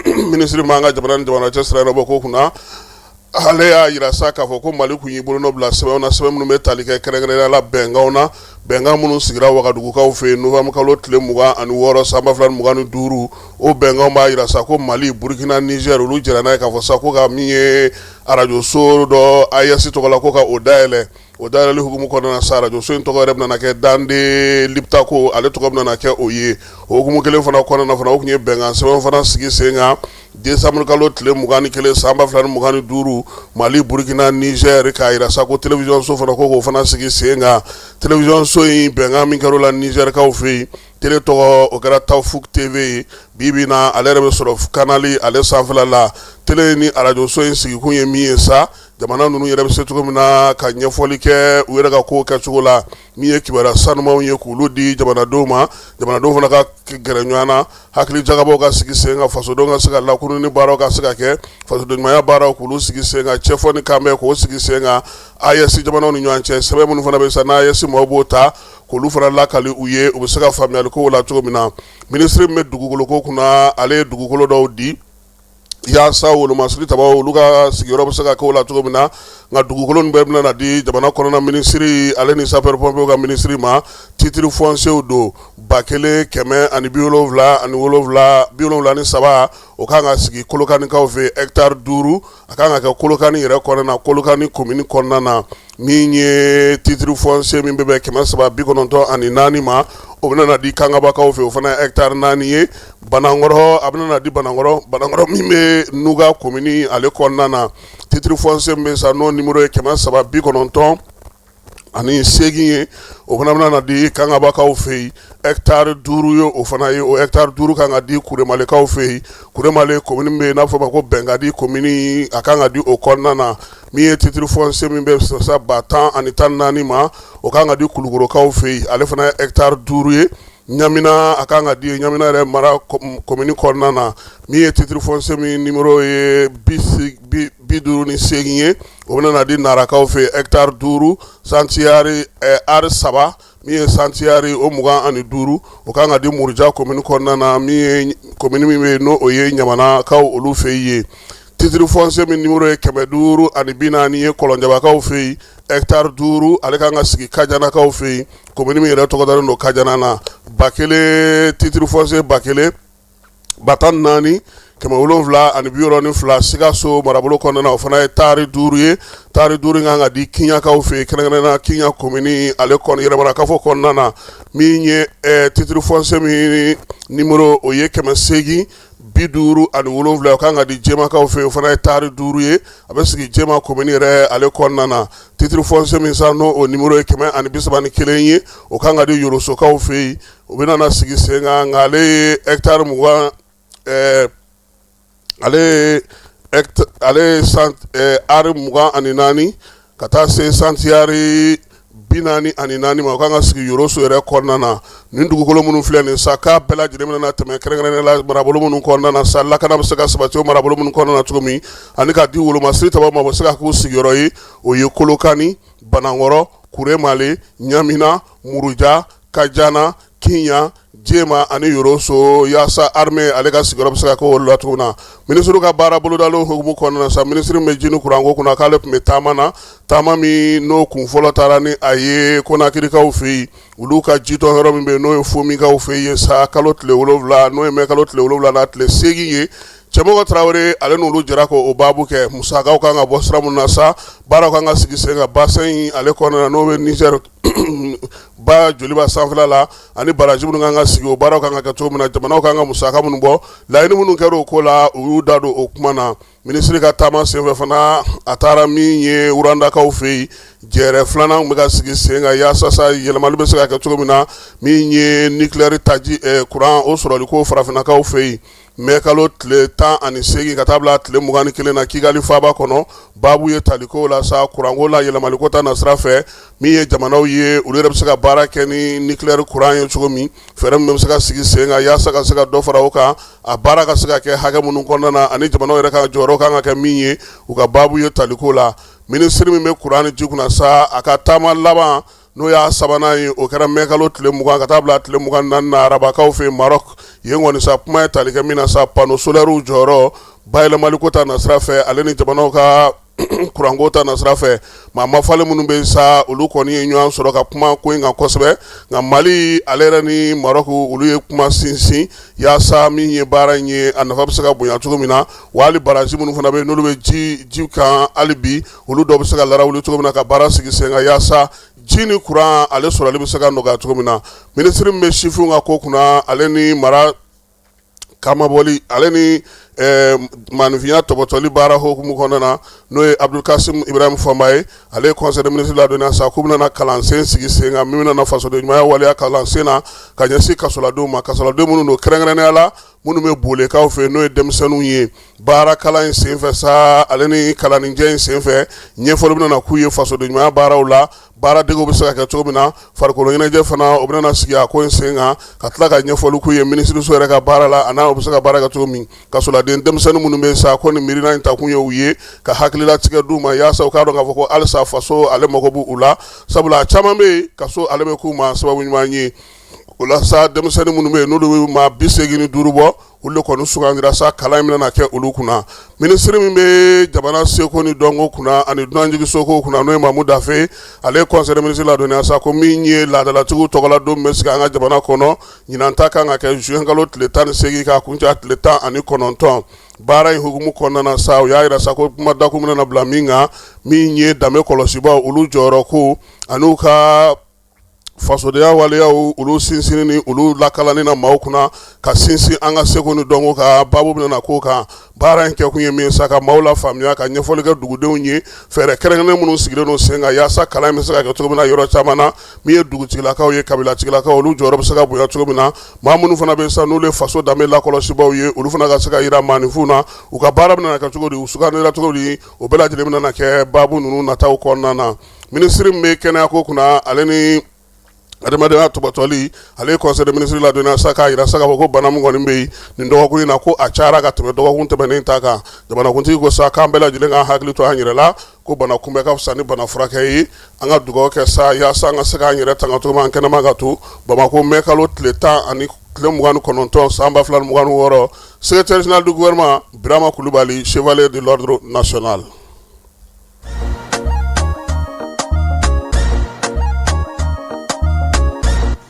minisiri m'an ka jamana ni jamana cɛ sira yɛrɛ bɔ ko kunna, ale y'a jira sa k'a fɔ ko Mali kun y'i bolonɔ bila sɛbɛnw na, sɛbɛn minnu bɛ tali kɛ kɛrɛnkɛrɛnnenya la bɛnkanw na, bɛnkan minnu sigira Wagadugukaw fɛ yen novembre kalo tile 26 san 2025. O bɛnkanw b'a jira sa ko Mali, Burukina, Niger, olu jɛra n'a ye k'a fɔ sa ko ka min ye arajoso dɔ AES tɔgɔ la, ko ka o dayɛlɛ. O dayɛlɛli hukumu kɔnɔna na sa, arajoso in tɔgɔ yɛrɛ bɛna kɛ Dande Liptako, ale tɔgɔ bɛna kɛ o ye. O hukumu kelen fana kɔnɔna fana, o tun ye bɛnkan sɛbɛn fana sigi sen kan décembre kalo tile 21 san 2025, Mali, Burukina, Niger, k'a jira sa ko télévision so fana, ko k'o fana sigi sen kan. Télévision so in, bɛnkan min kɛra o la Nizɛrikaw fɛ yen, télé tɔgɔ o kɛra Tawfuk TV ye. Bi bi na, ale yɛrɛ bɛ sɔrɔ canal ale sanfɛla la. Télé ni arajoso in sigikun ye min ye sa, jamana ninnu yɛrɛ bɛ se cogo min na ka ɲɛfɔli kɛ u yɛrɛ ka kow kɛcogo la, min ye kibaruya sanumanw ye k'olu di jamanadenw ma, jamanadenw fana ka gɛrɛ ɲɔgɔn na, hakili jagabɔw ka sigi sen kan, fasodenw ka se ka lakununi baaraw ka se ka kɛ, fasodenɲumanya baaraw k'olu sigi sen kan, cɛfɔ ni kanbɛn k'o sigi sen kan AES jamanaw ni ɲɔgɔn cɛ. Sɛbɛn minnu fana bɛ sa n'AES maaw b'o ta k'olu fana lakali u ye, u bɛ se ka faamuyali kow la cogo min na. Minisiri min bɛ dugukolo ko kunna, ale ye dugukolo dɔw di yaasa wolomasiri tabaw olu ka sigiyɔrɔ bɛ se ka kɛ o la cogo min na. Nka dugukolo bɛɛ bɛna na di jamana kɔnɔna minisiri ale ni sapeur pompier ka minisiri ma. Titre foncier don 1177, 73, o kan ka sigi Kolokanikaw fɛ, hectare 5, a kan ka kɛ Kolokani yɛrɛ kɔnɔna na, Kolokani commune kɔnɔna na. Min ye titre foncier min bɛ bɛn 394 ma, o bɛna na di Kangabakaw fɛ, o fana ye hectare 4 ye. Banankɔrɔ, a bɛna na di Banankɔrɔ, Banankɔrɔ min bɛ Nuga commune ale kɔnɔna na, titre foncier min bɛ sa n'o numéro ye 398 ye, o fana bɛna na di Kangabakaw fɛ yen, hectare 5 ye o fana ye. O hectare 5 kan ka di Kuremalekaw fɛ yen, Kuremale commune bɛ yen n'a fɔ ma ko Bɛnkadi commune, a kan ka di o kɔnɔna na. Min ye titre foncier min bɛ sa 10 014 ma, o kan ka di Kulukorokaw fɛ yen, ale fana ye hectare 5 ye. Ɲamina, a kan ka di Ɲamina yɛrɛ mara commune kɔnɔna na. Min ye titre foncier min numéro ye 58 ye, o bɛna na di Narakaw fɛ, hectare 5, centiares are 3, min ye centiares o 25, o kan ka di Muruja commune kɔnɔna na, min ye commune min bɛ yen n'o ye Ɲamanakaw olu fɛ yen. Titre foncier min numéro ye 540 ye, Kɔlɔnjɛbakaw fɛ yen, hectare 5, ale kan ka sigi Kajanakaw fɛ yen, commune min yɛrɛ tɔgɔ dalen don Kajana na. 1000, titre foncier 1000, 14,762, Sikaso marabolo kɔnɔna na, o fana ye taari 5 ye. Taari 5 kan ka di Kiɲakaw fɛ yen, kɛrɛnkɛrɛnnenya la Kiɲa commune ale kɔnɔ, yɛrɛmarakafo kɔnɔna na. Min ye titre foncier min numéro o ye 800 57, o kan ka di Jemakaw fɛ yen, o fana ye taari 5 ye, a bɛ sigi Jema komini yɛrɛ ale kɔnɔna na. Titre foncier min sa, n'o o numéro ye 131 ye, o kan ka di Yorosokaw fɛ yen, o bɛna na sigi sen kan, nka ale ye hectare 20, ale ye ari 24 ka taa se santiyari 44 ma, o kan ka sigi Yoroso yɛrɛ kɔnɔna na. Nin dugukolo minnu filɛ nin sa, k'a bɛɛ lajɛlen bɛna na tɛmɛ kɛrɛnkɛrɛnnenya la marabolo minnu kɔnɔna na sa, lakana bɛ se ka sabati o marabolo minnu kɔnɔna na cogo min, ani ka di wolomasiri tabaw ma, o bɛ se ka k'u sigiyɔrɔ ye. O ye Kolokani, Banankɔrɔ, Kuremale, Ɲamina, Muruja, Kajana, Kiɲan, Jema ani Yoroso, yaasa armée ale ka sigiyɔrɔ bɛ se ka kɛ olu la cogo min na. Minisiriw ka baara bolodalen hukumu kɔnɔna na sa, minisiri min bɛ ji ni kuranko kunna, k'ale tun bɛ taama na, taama min n'o kun fɔlɔ taara ni a ye Konakirikaw fɛ yen, olu ka jitɔn yɔrɔ min bɛ yen, n'o ye Fomikaw fɛ yen sa, kalo tile 7, n'o ye mɛ kalo tile 7 n'a tile 8 ye. Cɛmɔgɔ Tarawele, ale n'olu jɛra k'o baabu kɛ. Musakaw kan ka bɔ sira min na sa, baaraw kan ka sigi sen kan bassin in ale kɔnɔna na, n'o bɛ Nizɛri ba joliba sanfɛla la, ani baraji minnu kan ka sigi, o baaraw kan ka kɛ cogo min na, jamanaw kan ka musaka minnu bɔ, laɲini minnu kɛra o ko la, u y'u da don o kuma na. Minisiri ka taama senfɛ fana, a taara min ye Rwandakaw fɛ yen, jɛrɛ filanan bɛ ka sigi sen kan yaasa sa yɛlɛmali bɛ se ka kɛ cogo min na, min ye nucléaire taji kuran o sɔrɔli ko farafinnakaw fɛ yen. Mɛ kalo tile 18 ka taa bila tile 21 na, Kigali faaba kɔnɔ, baabu ye taliko la sa, kuranko la yɛlɛmaliko ta nasira fɛ, min ye jamanaw ye, olu yɛrɛ bɛ se ka baara kɛ ni nucléaire kuran ye cogo min, fɛɛrɛ min bɛ se ka sigi sen kan yaasa ka se ka dɔ fara o kan, a baara ka se ka kɛ hakɛ minnu kɔnɔna na, ani jamanaw yɛrɛ ka jɔyɔrɔ kan ka kɛ min ye, u ka baabu ye taliko la. Minisiri min bɛ kuran ni ji kunna sa, a ka taama laban, n'o y'a sabanan ye, o kɛra mɛ kalo tile 20 ka taa bila tile 24 na, arabakaw fɛ Maroc. Yen kɔni sa, kuma ye tali kɛ min na sa, panneau solaires jɔyɔrɔ bayɛlɛmaliko ta nasira fɛ, ale ni jamanaw ka kuranko ta nasira fɛ. Maa mafalen minnu bɛ sa, olu kɔni ye ɲɔgɔn sɔrɔ ka kuma ko in kan kosɛbɛ. Nka Mali ale yɛrɛ ni Maroc, olu ye kuma sinsin yaasa min ye baara in ye, a nafa bɛ se ka bonya cogo min na, wa hali baraji minnu fana bɛ yen, n'olu bɛ ji kan hali bi, olu dɔw bɛ se ka larawuli cogo min na, ka baara sigi sen kan yaasa ji ni kuran ale sɔrɔli bɛ se ka nɔgɔya cogo min na. Minisiri min bɛ sifinw ka ko kunna, ale ni mara kamabɔli, ale ni maaninfinya tɔbɔtɔli baara hukumu kɔnɔna na, n'o ye Abdulkasim Ibrahim Fɔnba ye, ale ye conseil des ministres ladɔnniya sa k'u bɛna kalansen sigi sen kan min bɛna fasoden ɲumanya waleya kalansen na ka ɲɛsin kasoladenw ma, kasoladen minnu don kɛrɛnkɛrɛnnenya la minnu bɛ Bolekaw fɛ, n'o ye denmisɛnninw ye. Baara kalan in senfɛ sa, ale ni kalanninjɛ in senfɛ, ɲɛfɔli bɛna na k'u ye fasoden ɲumanya baaraw la, baaradegew bɛ se ka kɛ cogo min na, farikolo ɲɛnajɛ fana o bɛna sigi a ko in sen kan, ka tila ka ɲɛfɔli k'u ye minisiriso yɛrɛ ka baara la, a n'a u bɛ se ka baara kɛ cogo min. Kasoladen denmisɛnnin minnu bɛ sa, ko nin miirina in takun ye u ye ka hakililatigɛ d'u ma yaasa u k'a dɔn k'a fɔ ko halisa faso ale mago b'u la, sabula a caman bɛ yen, kaso ale bɛ k'u ma sababu ɲuman ye. O la sa, denmisɛnnin minnu bɛ yen, n'olu bɛ maa 85 bɔ, olu de kɔni sugandira sa, kalan in bɛna kɛ olu kunna. Minisiri min bɛ jamana seko ni dɔnko kunna ani dunanjiginso kunna, n'o ye Mamu Dafe, ale ye conseil des ministres ladɔnniya sa ko min ye laadalatigiw tɔgɔla don bɛ sigi an ka jamana kɔnɔ, ɲinan ta kan ka kɛ juin kalo tile 18 k'a kuncɛ a tile 19. Baara in hukumu kɔnɔna na sa, u y'a jira sa ko kuma dakun bɛna na bila min kan, min ye danbe kɔlɔsibaw olu jɔyɔrɔ ko ani ka fasodenya waleyaw olu sinsinni ni olu lakalanni na maaw kunna, ka sinsin an ka seko ni dɔnko ka baabu bɛna na k'o kan. Baara in kɛkun ye min sa, ka maaw lafaamuya, ka ɲɛfɔli kɛ dugudenw ye fɛɛrɛ kɛrɛnkɛrɛnnen minnu sigilen don sen kan yaasa kalan in bɛ se ka kɛ cogo min na yɔrɔ caman na, min ye dugutigilakaw ye, kabilatigilakaw, olu jɔyɔrɔ bɛ se ka bonya cogo min na, maa minnu fana bɛ sa, n'olu ye faso danbe lakɔlɔsibaw ye, olu fana ka se ka yira maaninfinw na u ka baara bɛna kɛ cogo di, u sugandira cogo di, o bɛɛ lajɛlen bɛna na kɛ baabu ninnu nataw kɔnɔna na. Minisiri min bɛ kɛnɛyako kunna, ale ni adamadenya tɔbɔtɔli, ale ye conseil des ministres ladɔnniya sa k'a jira sa k'a fɔ ko bana min kɔni bɛ yen nin dɔgɔkun in na, ko a cayara ka tɛmɛ dɔgɔkun tɛmɛnen ta kan. Jamanakuntigi ko sa k'an bɛɛ lajɛlen k'an hakili to an yɛrɛ la, ko bana kunbɛ ka fisa ni bana furakɛ ye. An ka dugawu kɛ sa yaasa an ka se k'an yɛrɛ tanga cogo min, an kɛnɛma ka to Bamakɔ. Mɛ kalo tile 10 ani tile 29 san 2026, secrétaire général du gouvernement Birama Kulubali, chevalier de l'ordre national.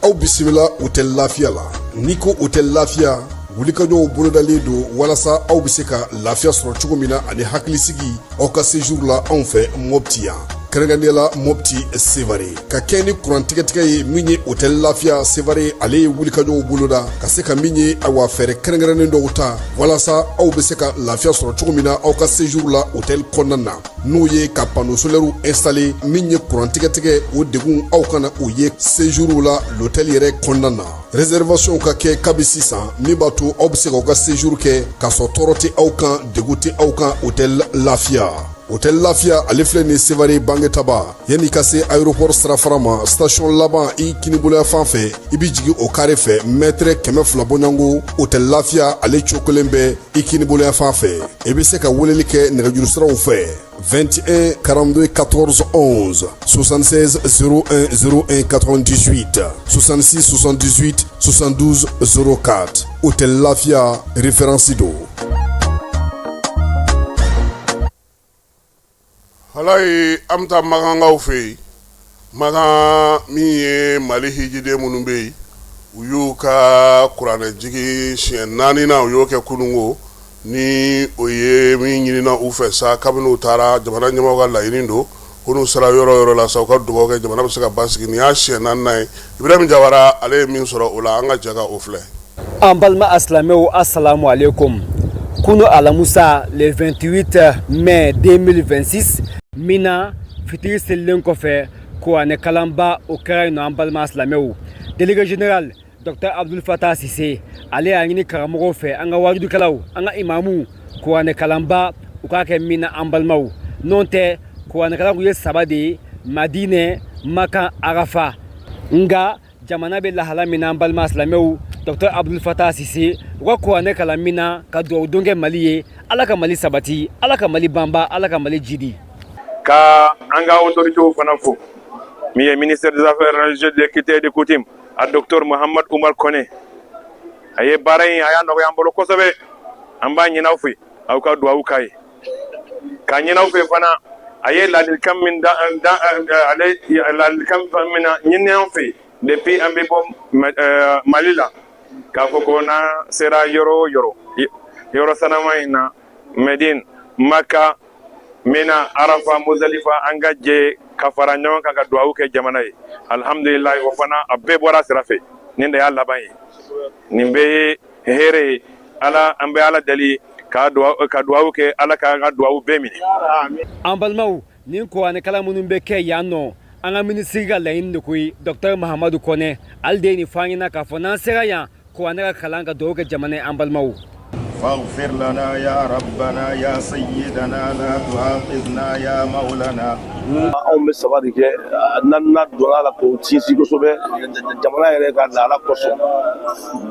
Aw bisimila hôtel Lafiya la. N'i ko hôtel Lafiya, wulikajɔw bolodalen don walasa aw bɛ se ka lafiya sɔrɔ cogo min na ani hakilisigi aw ka séjour la anw fɛ Mopti yan. Kɛrɛnkɛrɛnnenya la Mopti Sevare ka kɛ ni kuran tigɛtigɛ ye min ye Hôtel Lafiya Sevare ale ye wulikajɔw boloda ka se ka min ye awa fɛɛrɛ kɛrɛnkɛrɛnnen dɔw ta walasa aw bɛ se ka lafiya sɔrɔ cogo min na aw ka séjour la hôtel kɔnɔna na n'o ye ka panneau solaire installer min ye kuran tigɛtigɛ o degun aw kana o ye séjour la l'hôtel yɛrɛ kɔnɔna na. Réservation ka kɛ kabi sisan min b'a to aw bɛ se k'aw ka séjour kɛ k'a sɔrɔ tɔɔrɔ tɛ aw kan degun tɛ aw kan Hôtel Lafiya. Hôtel Lafiya ale filɛ nin Sevare Bangetaba yanni ka se aéroport sirafara ma station laban i kiniboloya fan fɛ i bɛ jigin o kare fɛ mètre 200 bɔɲɔgɔnko Hôtel Lafiya ale cokolen bɛ i kiniboloya fan fɛ i bɛ se ka weleli kɛ nɛgɛjuru siraw fɛ 21 42 14 11 76 01 01 98 66 78 72 04 Hôtel Lafiya référence don. Walayi an bɛ taa makankaw fɛ yen makan min ye mali hijiden minnu bɛ yen u y'u ka kuranɛ jigin siɲɛ naaninan u y'o kɛ kununko ni o ye min ɲinina u fɛ sa kabini u taara jamana ɲɛmɔgɔw ka laɲini don ko n'u sera yɔrɔ yɔrɔ la sa u ka dugawu kɛ jamana bɛ se ka basigi nin y'a siɲɛ naaninan ye Ibrahim Jawara ale ye min sɔrɔ o la an ka jɛ ka o filɛ. An balima asilamɛw asalamu aleykum kunu alamusa le 28 mai 2026 Mina fitiri selilen kɔfɛ kuranɛ kalanba o kɛra yen nɔ an balima asilamɛw délégué général docteur Abdul Fatah Sise ale y'a ɲini karamɔgɔw fɛ an ka wajudukɛlaw an ka imamuw kuranɛ kalanba u k'a kɛ Mina an balimaw n'o tɛ kuranɛ kalan kun ye saba de ye Madinɛ Makan Arafa nka jamana bɛ lahala min na an balima silamɛw docteur Abdul Fatah Sise u ka kuranɛ kalan Mina ka dugawu don kɛ Mali ye Ala ka Mali sabati Ala ka Mali banba Ala ka Mali jidi ka an ka autorités fana fo min ye ministère des affaires religieuses des cultes et des coutumes a docteur Mohamed Oumar Kone a ye baara in a y'a nɔgɔya an bolo kosɛbɛ an b'a ɲini aw fɛ aw ka dugawu k'a ye k'a ɲini aw fɛ fana a ye ladilikan min da da ale ladilikan min na ɲini an fɛ depuis an bɛ bɔ Mali la k'a fɔ ko n'an sera yɔrɔ o yɔrɔ yɔrɔ sanama in na Medine Maka Mina Arafa Muzalifa an ka jɛ ka fara ɲɔgɔn kan ka dugawu kɛ jamana ye alihamudulilayi o fana a bɛɛ bɔra sira fɛ nin de y'a laban ye nin bɛɛ ye hɛrɛ ye ala an bɛ ala deli ka dugawu kɛ ala k'an ka dugawu bɛɛ minɛ. An balimaw nin kuranɛkalan minnu bɛ kɛ yan nɔ an ka minisiri ka laɲini de koyi docteur Mahamadu Kɔnɛ ale de ye nin fɔ an ɲɛna k'a fɔ n'an sera yan kuranɛ ka kalan ka dugawu kɛ jamana ye an balimaw. فاغفر لنا يا ربنا يا سيدنا لا تؤاخذنا يا مولانا anw bɛ saba de kɛ naaninan donna la k'o sinsin kosɛbɛ jamana yɛrɛ ka lahala kosɔn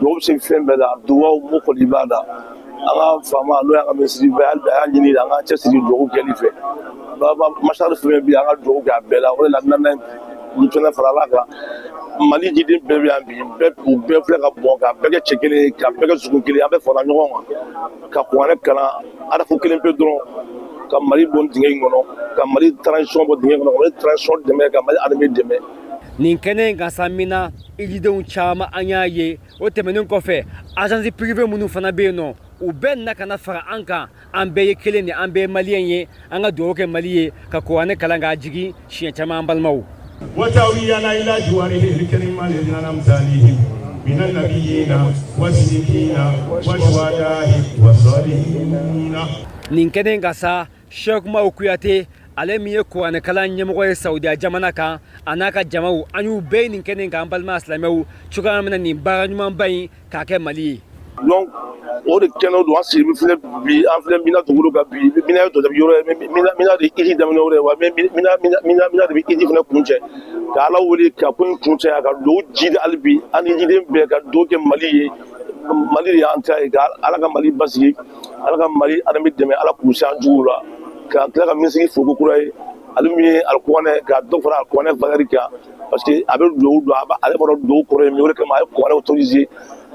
dugawu bɛ se fɛn bɛɛ la dugawu mo kɔni b'a la an ka faama n'o y'an ka minisiri bɛɛ hali bi a y'a ɲini an k'an cɛsiri dugawu kɛli fɛ masali fɛn bɛ yen an ka dugawu kɛ a bɛɛ la o de la naaninan nin fɛnɛ farala kan mali jiden bɛɛ bɛ yan bi bɛɛ u bɛɛ filɛ ka bɔn ka bɛɛ kɛ cɛ kelen ye ka bɛɛ kɛ dusukun kelen an bɛɛ fara ɲɔgɔn kan ka kuranɛ kalan arafu kelen pe dɔrɔn ka mali bɔ dingɛ in kɔnɔ ka mali transition bɔ dingɛ kɔnɔ ka mali transition dɛmɛ ka mali armée dɛmɛ nin kɛnɛ in kan sa Mina hijidenw caman an y'a ye o tɛmɛnen kɔfɛ agence privée minnu fana bɛ yen nɔ u bɛɛ nana ka na fara an kan an bɛɛ ye kelen de an bɛɛ ye maliyɛn ye an ka dugawu kɛ mali ye ka kuranɛ kalan k'a jigin siɲɛ caman an balimaw وتاوينا إلى جواره الكريم الذين أنعمت عليهم من النبيين والصديقين والشهداء والصالحين nin kɛnɛ in kan sa Cheikh Umaru Kuyate ale min ye kuranɛkalan ɲɛmɔgɔ ye Saudiya jamana kan a n'a ka jamaw an y'u bɛɛ ye nin kɛnɛ in kan an balima silamɛw cogoya min na nin baara ɲumanba in k'a kɛ Mali ye donc o de kɛnɛ don an sigi filɛ bi an filɛ Mina dugukolo kan bi Mina ye dɔjɔ yɔrɔ ye Mina de hiji daminɛ yɔrɔ ye wa Mina de bɛ hiji fana kuncɛ ka Ala wele ka ko in kuncɛ a ka dugawu jidi hali bi an ni hijiden bɛɛ ka dugawu kɛ Mali ye Mali de y'an ta ye ka Ala ka Mali basigi Ala ka Mali armée dɛmɛ Ala k'u se an juguw la ka tila ka minisiri fo ko kura ye ale min ye alikuranɛ ka dɔ fara alikuranɛ valeur kan parce que a bɛ dugawu don ale b'a dɔn dugawu kɔrɔ ye min ye o de kama a ye kuranɛ autorisé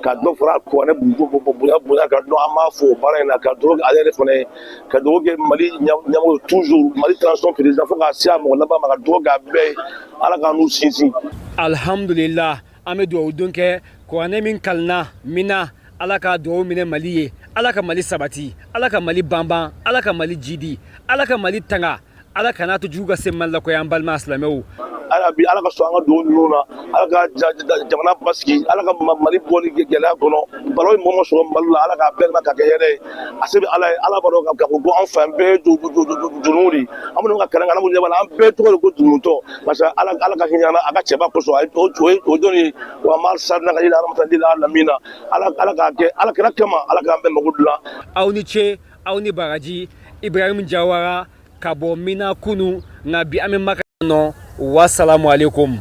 ka dɔ fara kuranɛ bonya bonya kan donc an b'a fo o baara in na ka dugawu kɛ ale yɛrɛ fana ye ka dugawu kɛ Mali ɲɛmɔgɔ ye toujours Mali transition président fo k'a se a mɔgɔ laban ma ka dugawu kɛ a bɛɛ ye Ala k'an n'u sinsin. Alhamdulillah an bɛ dugawu don kɛ kuranɛ min kalanna Mina Ala ka dugawu minɛ Mali ye Ala ka Mali sabati Ala ka Mali banban Ala ka Mali jidi Ala ka Mali tanga Ala kan'a to jugu ka se Mali la koyi an balima silamɛw. Ala bi Ala ka sɔn an ka dugawu ninnu na, Ala ka jamana basigi, Ala ka Mali bɔ ni gɛlɛya kɔnɔ. Balo ye mɔgɔ sɔrɔ Mali la, Ala k'a bɛɛ ma ka kɛ hɛrɛ ye. A se bɛ Ala ye, Ala b'a dɔn k'a fɔ ko an fan bɛɛ ye jurumu de ye. An minnu ka kalan an ɲɛ b'a la, an bɛɛ tɔgɔ de ko jurumutɔ, parce que Ala Ala ka hinɛ an na a ka cɛba kosɔn, o ye o jɔn ye wa ma arsalnaka illa rahmatan lil alamina. Ala Ala k'a kɛ Ala kira kama, Ala k'an bɛɛ mago dilan. Aw ni ce, aw ni baraji. Ibrahim Jawara ka bɔ Mina kunu, nka bi an bɛ Maka nɔ. Wasalamu aleykum.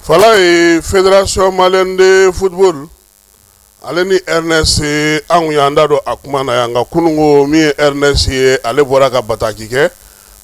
Fala ye Fédération malienne de football ale ni RNS an y'an da don a kuma na yan, nka kununko min ye RNS ye, ale bɔra ka bataki kɛ,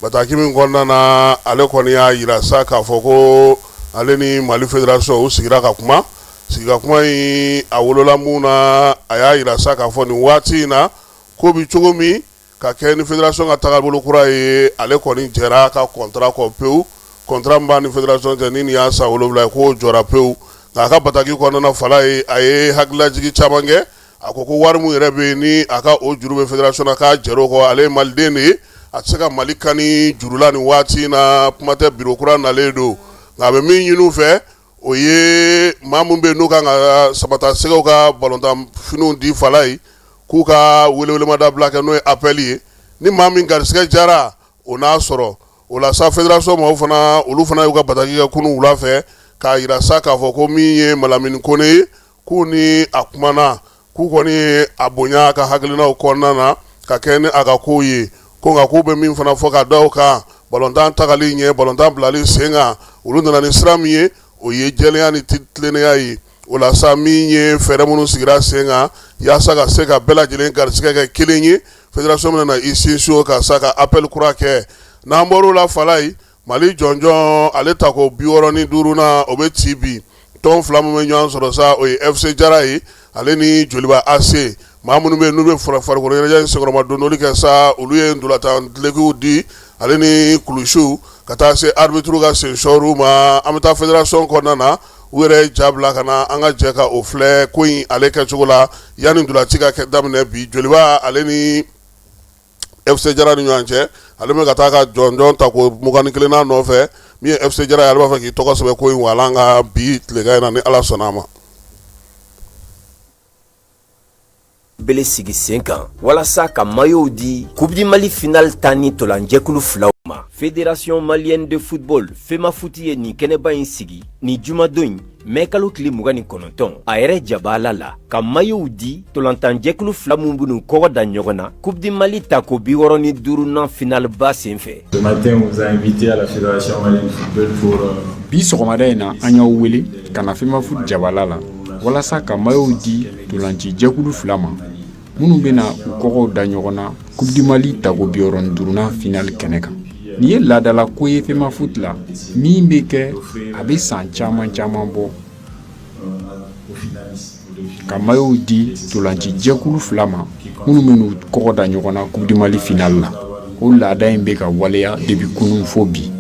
bataki min kɔnɔna na ale kɔni y'a jira sa k'a fɔ ko ale ni Mali fédération u sigira ka kuma. Sigi ka kuma in a wolola mun na, a y'a jira sa k'a fɔ nin waati in na ko bɛ cogo min ka kɛ ni fédération ka tagabolo kura ye, ale kɔni jɛra ka contrat kɔ pewu. Contrat min b'a ni fédération cɛ ni nin y'a san 7 ye, k'o jɔra pewu. Nka a ka bataki kɔnɔna fala ye, a ye hakililajigi caman kɛ. A ko ko wari min yɛrɛ bɛ yen ni a ka o juru bɛ fédération na, k'a jɛr'o kɔ. Ale ye maliden de ye, a tɛ se ka Mali kani juru la nin waati in na, kuma tɛ biro kura nalen don. Nka a bɛ min ɲini u fɛ, o ye maa min bɛ yen n'u kan ka Sabata Sɛgɛw ka balontan finiw di fala ye, k'u ka welewelemada bila kɛ, n'o ye appel ye. Ni maa min garisɛgɛ jara, o n'a sɔrɔ. O la sa, fédération maaw fana, olu fana y'u ka bataki kɛ kunun wula fɛ k'a jira sa k'a fɔ ko min ye Malamini Kone ye, k'u ni a kumana, k'u kɔni ye a bonya a ka hakilinaw kɔnɔna na ka kɛ ni a ka kow ye. Ko nka k'u bɛ min fana fɔ ka da o kan, balontan tagali ɲɛ, balontan bilali sen kan, olu nana ni sira min ye, o ye jɛlenya ni tilennenya ye. O la sa, min ye fɛɛrɛ minnu sigira sen kan yaasa ka se ka bɛɛ lajɛlen garisɛgɛ kɛ kelen ye, fédération bɛna i sinsin o kan sa ka appel kura kɛ. N'an bɔr'o la, fala ye, Mali jɔnjɔn ale tako 65nan, o bɛ ci bi. Tɔn fila min bɛ ɲɔgɔn sɔrɔ sa, o ye FC Jara ye, ale ni Joliba AC. Maa minnu bɛ yen n'u bɛ farikolo ɲɛnajɛ in senkɔrɔmadondoli kɛ sa, olu ye ntolatan dulokiw di, ale ni kulusiw, ka taa se arbitre ka sensɔriw ma. An bɛ taa fédération kɔnɔna na, u yɛrɛ ye ja bila ka na, an ka jɛ ka o filɛ ko in ale kɛcogo la yanni ntolaci ka kɛ daminɛ bi Joliba ale ni FC Jara ni ɲɔgɔn cɛ. Ale bɛ ka taa ka jɔnjɔn tako 21nan nɔfɛ. Min ye FC Jara ye, ale b'a fɛ k'i tɔgɔ sɛbɛn ko in walan ka bi tilegan in na, ni Ala sɔnna a ma. Bele sigi sen kan walasa ka mayow di Coupe du Mali finale tan ni tolanjɛkulu filaw ma. Fédération malienne de football FEMAFOOT ye nin kɛnɛba in sigi ni jumadon in mɛ kalo tile 29 a yɛrɛ jabala la ka mayow di tolantanjɛkulu fila min b'u kɔgɔ da ɲɔgɔn na Coupe du Mali tako 65nan finaleba senfɛ. Ce matin, on vous a invité à la Fédération malienne de football pour Bi sɔgɔmada in na, an y'aw wele ka na FEMAFOOT jabala la walasa ka mayow di tolanci jɛkulu fila ma minnu bɛna u kɔgɔw da ɲɔgɔn na Coupe du Mali tako 65nan finale kɛnɛ kan. Nin ye laadala ko ye FEMAFOOT la min bɛ kɛ a bɛ san caman caman bɔ, ka mayow di tolanci jɛkulu fila ma minnu bɛn'u kɔgɔ da ɲɔgɔn na Coupe du Mali finale la. O laada in bɛ ka waleya depuis kunun fo bi.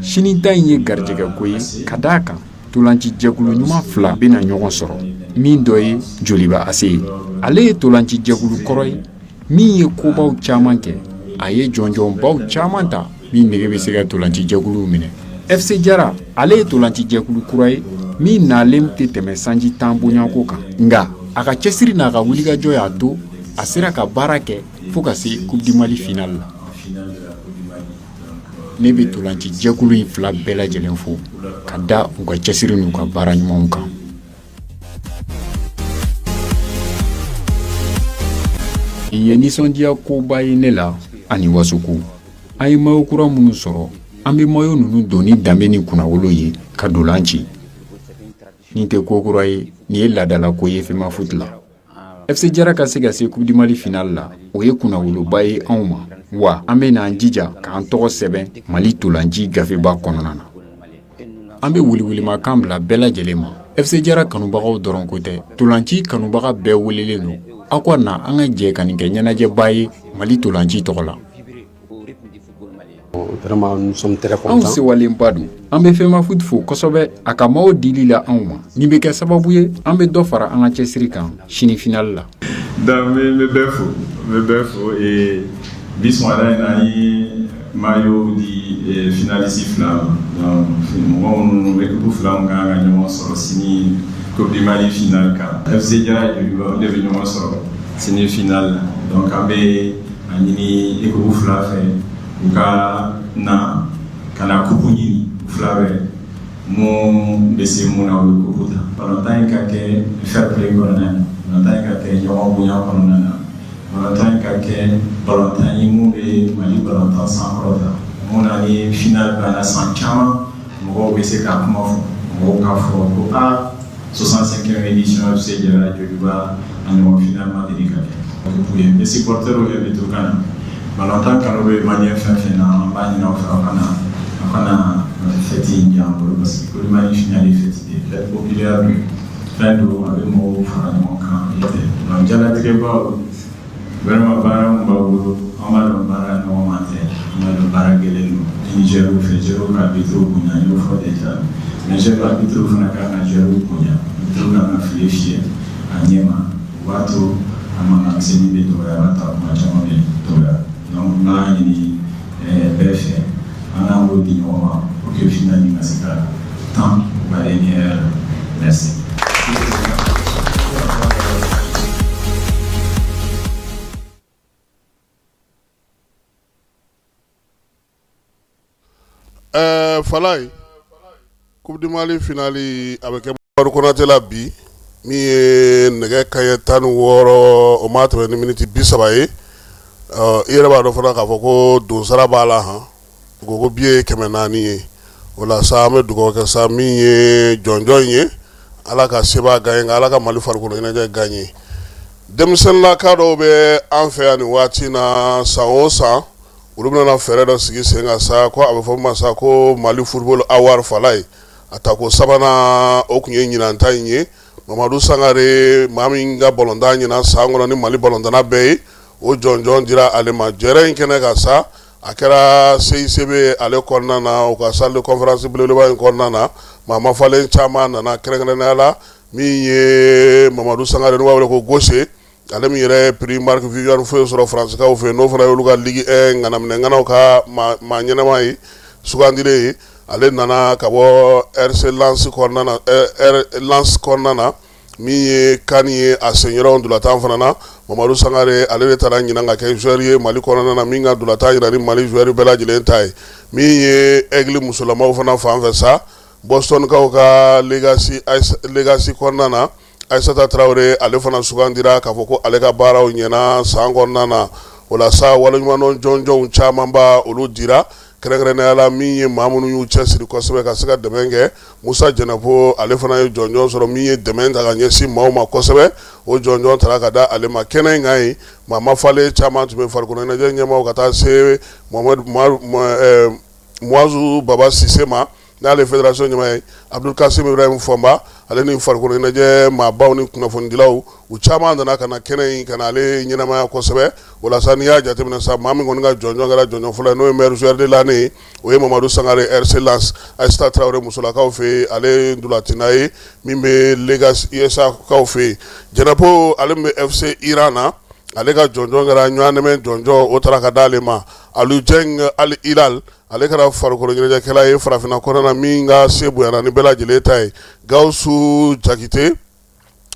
Sini ta in ye garijɛgɛ ko ye ka d'a kan tolanci jɛkulu ɲuman fila bɛna ɲɔgɔn sɔrɔ, min dɔ ye Joliba AC ye. Ale ye tolanci jɛkulu kɔrɔ ye min ye kobaw caman kɛ, a ye jɔnjɔnbaw caman ta min nege bɛ se ka tolanci jɛkuluw minɛ. FC Jara, ale ye tolanci jɛkulu kura ye min nalen tɛ tɛmɛ sanji 10 bonyako kan, nka a ka cɛsiri n'a ka wulikajɔ y'a to a sera ka baara kɛ fo ka se Coupe du Mali finale la. Ne bɛ tolanci jɛkulu in fila bɛɛ lajɛlen fo ka da u ka cɛsiri n'u ka baara ɲumanw kan. Nin ye nisɔndiya koba ye ne la ani wasoko. An ye mayo kura minnu sɔrɔ, an bɛ mayo ninnu don ni danbe ni kunnawolo ye ka dolan ci. Nin tɛ ko kura ye, nin ye laadalako ye FEMAFOOT la. FC Jara ka se ka se Coupe du Mali finale la, o ye kunnawoloba ye anw ma, wa an bɛna an jija k'an tɔgɔ sɛbɛn Mali tolanci gafeba kɔnɔna na. An bɛ welewelemakan bila bɛɛ lajɛlen ma. FC Jara kanubagaw dɔrɔn ko tɛ, ntolanci kanubaga bɛɛ welelen don. Aw ka na an ka jɛ ka nin kɛ ɲɛnajɛba ye Mali ntolanci tɔgɔ la. Anw sewalenba don. An bɛ Femafoot fo kosɛbɛ a ka mayo dili la anw ma. Nin bɛ kɛ sababu ye an bɛ dɔ fara an ka cɛsiri kan sini finale la. Donc n bɛ bɛɛ fo, n bɛ bɛɛ fo et bi sɔgɔmada in na an ye maillot di finaliste fila ma. Donc mɔgɔ minnu équipe fila min kan ka ɲɔgɔn sɔrɔ sini Coupe du Mali finale kan, FC Jara Joliba olu de bɛ ɲɔgɔn sɔrɔ sini finale la. Donc an bɛ a ɲini équipe fila fɛ u ka na ka na coupe ɲini u fila bɛɛ mun bɛ se mun na u bɛ coupe ta. Balontan in ka kɛ fair play kɔnɔna na, balontan in ka kɛ ɲɔgɔn bonya kɔnɔna na, balontan in ka kɛ balontan ye mun bɛ Mali balontan sankɔrɔta, mun na ni finale banna san caman mɔgɔw bɛ se ka kuma fɔ, mɔgɔw k'a fɔ ko aa 65e édition FC Jara Joliba a ɲɔgɔn finale ma deli ka kɛ. Coupe ye n bɛ supporters invité u ka na balontan kanu bɛ malien fɛn fɛn na, an b'a ɲini aw fɛ aw ka na fête in diya an bolo parce que Coupe du Mali finale ye fête de ye, fête populaire don, fɛn don a bɛ mɔgɔw fara ɲɔgɔn kan. Donc jalatigɛbaw, vraiment baara min b'aw bolo, an b'a dɔn baara nɔgɔman tɛ, an b'a dɔn baara gɛlɛn don. Ni joueurs fɛ, joueurs ka arbitre bonya, n y'o fɔ déjà, mais joueurs arbitre fana kan ka joueurs bonya, arbitre kan ka file fiyɛ a ɲɛ ma, o b'a to a mankan misɛnnin bɛ dɔgɔya, a b'a to a kuma caman bɛ dɔgɔya. Donc n b'a ɲini bɛɛ fɛ an k'an bolo di ɲɔgɔn ma pour que finale in ka se ka tan u ka ni hɛrɛ la. Merci. Falaye, Coupe du Mali finale a bɛ kɛ Mamadu Konate la bi, min ye nɛgɛ kanɲɛ 16, o ma tɛmɛ ni miniti 30 ye. I yɛrɛ b'a dɔn fana k'a fɔ ko donsara b'a la han, u ko ko billet ye 400 ye. O la sa, an bɛ dugawu kɛ sa min ye jɔnjɔn ye, Ala ka sebaa gagner, nka Ala ka Mali farikolo ɲɛnajɛ gagner. Denmisɛnninlaka dɔw bɛ an fɛ yan nin waati na, san o san olu bɛna fɛɛrɛ dɔ sigi sen kan sa, ko a bɛ fɔ min ma sa ko Mali football award. Falaye, a tako sabanan o tun ye ɲinan ta in ye. Mamadu Sangare, maa min ka balontan ɲina san kɔnɔ ni Mali balontanna bɛɛ ye, o jɔnjɔn dira ale ma. Jɛrɛ in kɛnɛ kan sa, a kɛra CICB ale kɔnɔna na, u ka salle de conférence belebeleba in kɔnɔna na. Maa mafalen caman nana, kɛrɛnkɛrɛnnenya la min ye Mamadu Sangare, n'u b'a wele ko Gose, ale min yɛrɛ ye prix Marc Viviane Foé sɔrɔ Faransikaw fɛ, n'o fana y'olu ka Ligue 1 ŋanaminɛ ŋanaw ka maa ɲɛnama ye, sugandilen ye. Ale nana ka bɔ RC Lens kɔnɔna na, Lens kɔnɔna na, min ye CAN ye a senyɔrɔ ntolatan fana na. Mamadu Sangare, ale de taara ɲinan ka kɛ joueur ye Mali kɔnɔna na min ka ntolatan yira ni Mali joueur bɛɛ lajɛlen ta ye. Min ye Aigle musolamaw fana fan fɛ sa, Bostonkaw ka Legacy kɔnɔna na, Aissata Traoré, ale fana sugandira k'a fɔ ko ale ka baaraw ɲɛna san kɔnɔna na. O la sa, waleɲumandɔn jɔnjɔnw camanba olu dira, kɛrɛnkɛrɛnnenya la min ye maa minnu y'u cɛsiri kosɛbɛ ka se ka dɛmɛ kɛ. Musa Jɛnɛpo, ale fana ye jɔnjɔn sɔrɔ, min ye dɛmɛ ta ka ɲɛsin maaw ma kosɛbɛ, o jɔnjɔn tara ka da ale ma. Kɛnɛ in kan yen, maa mafalen caman tun bɛ, farikolo ɲɛnajɛ ɲɛmaaw ka taa se Muazu Baba Sise ma, n'ale fédération ɲɛmaa ye, Abdul Kasim Ibrahim Fɔnba, ale ni farikolo ɲɛnajɛ maabaw ni kunnafonidilaw, u caman nana ka na kɛnɛ in ka na ale ɲɛnamaya kosɛbɛ. O la sa, n'i y'a jateminɛ sa, maa min kɔni ka jɔnjɔn kɛra jɔnjɔn fɔlɔ ye, n'o ye meilleur joueur de l'année ye, o ye Mamadu Sangare, RC Lens. Aissata Traoré, musolakaw fɛ yen, ale ye ntolatanna ye min bɛ Legas USA kaw fɛ yen. Jɛnɛpo, ale min bɛ FC Iran na, ale ka jɔnjɔn kɛra ɲɔgɔnnɛmɛ jɔnjɔn, o taara ka d'ale ma. Aliou Dieng, Al Hilal, ale kɛra farikolo ɲɛnajɛkɛla ye farafinna kɔnɔna na min ka se bonyana ni bɛɛ lajɛlen ta ye. Gawusu Jakite,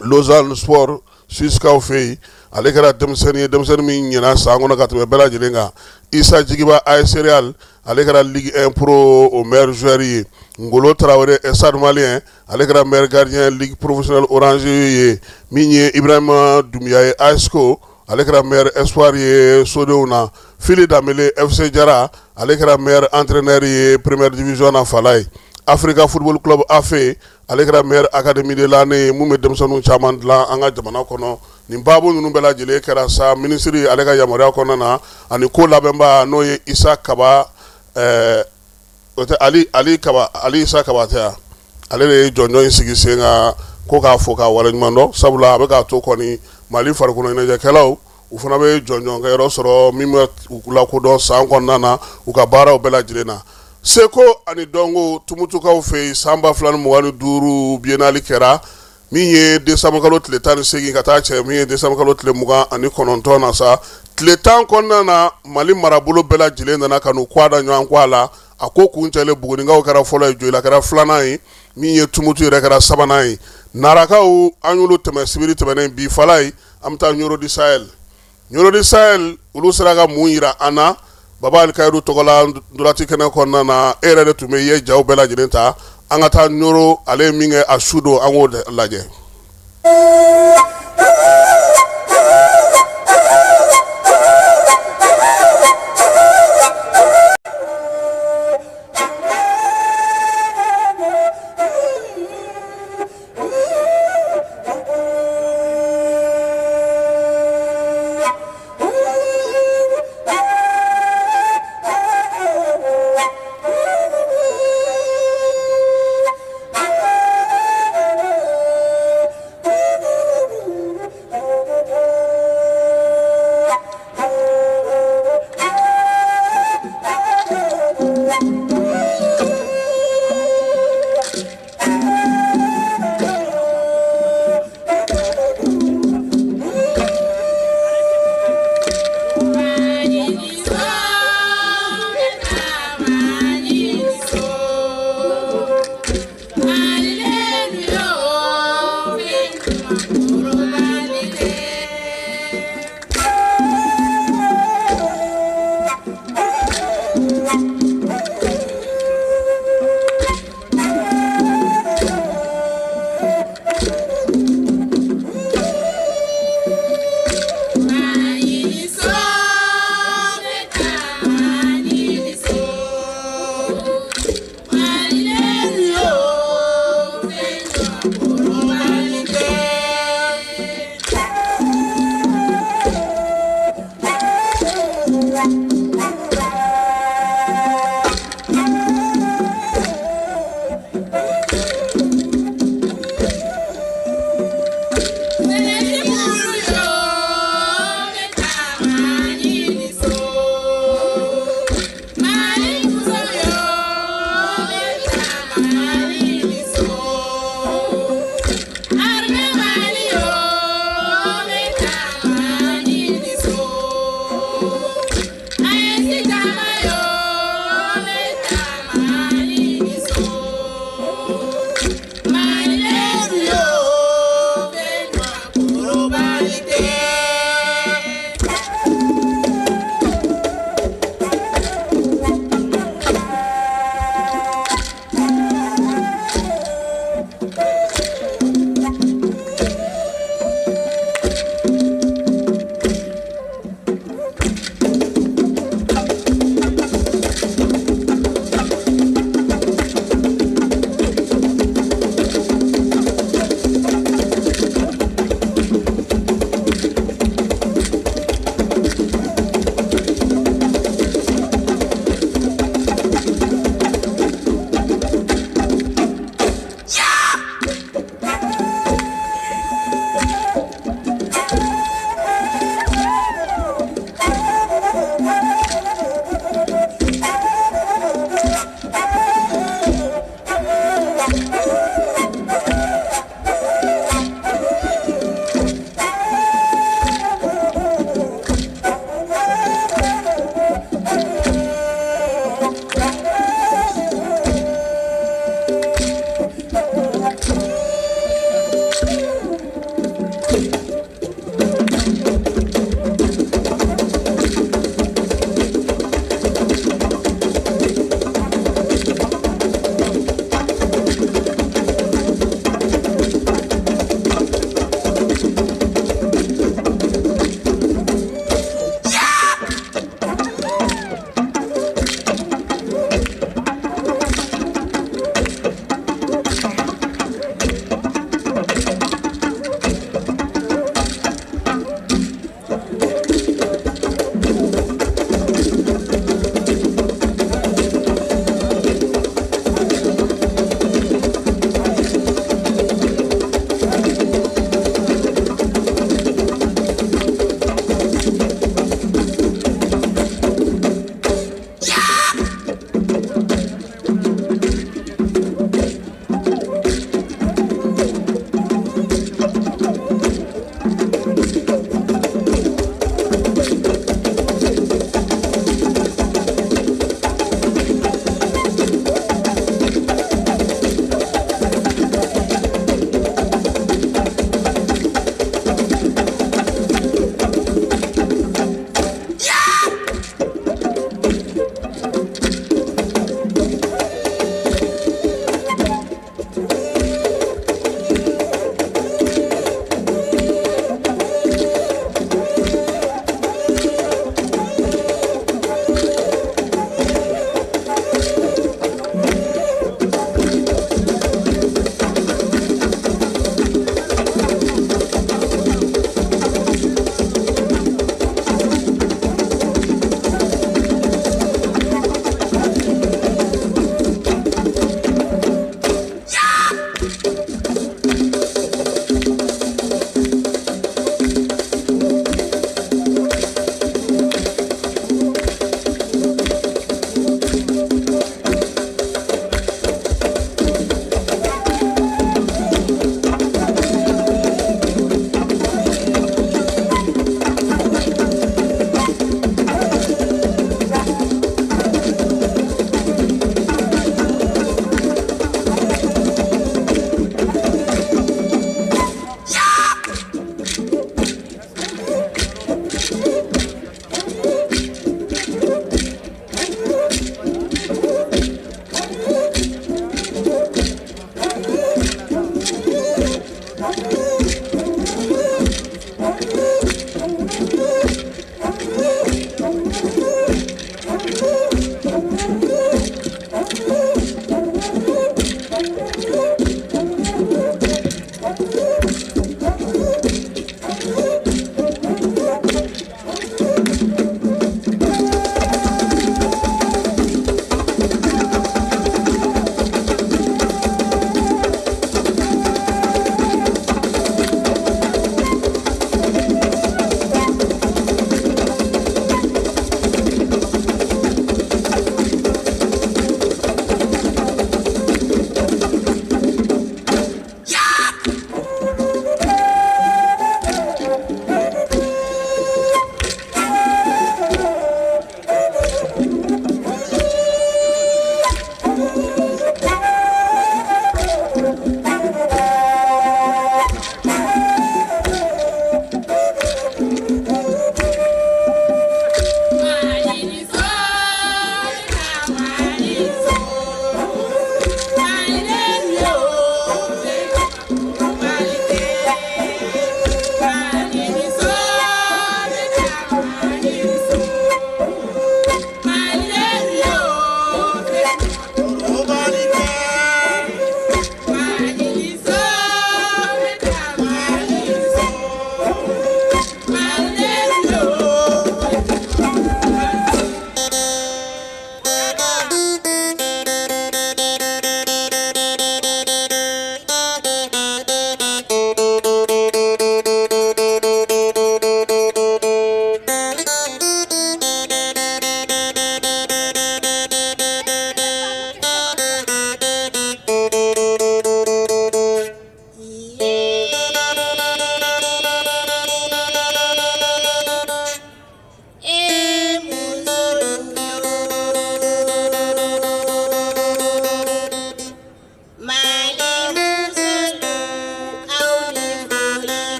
Lausanne Sport, Suissekaw fɛ yen, ale kɛra denmisɛnnin ye, denmisɛnnin min ɲɛna san kɔnɔ ka tɛmɛ bɛɛ lajɛlen kan. Isa Jigiba, AS Real, ale kɛra Ligue 1 Pro o meilleur joueur ye. Ngolo Tarawele, Stade Malien, ale kɛra meilleur gardien Ligue professionnelle Orange ye. Min ye Ibrahima Dumbuya ye, ASCO, ale kɛra meilleur espoir ye sodenw na. Fili Danbele, FC Jara, ale kɛra meilleur entraîneur ye première division na. Falaye, Africa Football Club AFE, ale kɛra meilleur académie de l'année ye, mun bɛ denmisɛnninw caman dilan an ka jamana kɔnɔ. Nin baabu ninnu bɛɛ lajɛlen kɛra sa minisiri ale ka yamaruya kɔnɔna na, ani ko labɛnba, n'o ye Isa Kaba. o tɛ Ali Ali Kaba Ali Isa Kabatɛ ya ale de ye jɔnjɔn in sigi sen kan ko k'a fo k'a waleɲuman dɔn sabula a bɛ k'a to kɔni Mali farikolo ɲɛnajɛkɛlaw u fana bɛ jɔnjɔnkɛyɔrɔ sɔrɔ min bɛ u lakodɔn san kɔnɔna na u ka baaraw bɛɛ lajɛlen na seko ani dɔnko Tumutukaw fɛ yen san 2025 biennale kɛra min ye décembre kalo tile 18 ka taa cɛ min ye décembre kalo tile 29 na sa tile 10 kɔnɔna na Mali marabolo bɛɛ lajɛlen nana ka n'u kɔ da ɲɔgɔn kɔ a la a ko kuncɛlen Bugunikaw kɛra fɔlɔ ye Joyila kɛra filanan ye min ye Tumutu yɛrɛ kɛra sabanan ye Narakaw an y'olu tɛmɛ sibiri tɛmɛnen bi fala ye an bɛ taa Ɲɔrɔ du Sahel Ɲɔrɔ du Sahel olu sera ka mun jira an na Baba Alikayiru tɔgɔla ntolaci kɛnɛ kɔnɔna na e yɛrɛ de tun bɛ i ye jaw bɛɛ lajɛlen ta an ka taa Ɲɔrɔ ale ye min kɛ a su don an k'o lajɛ.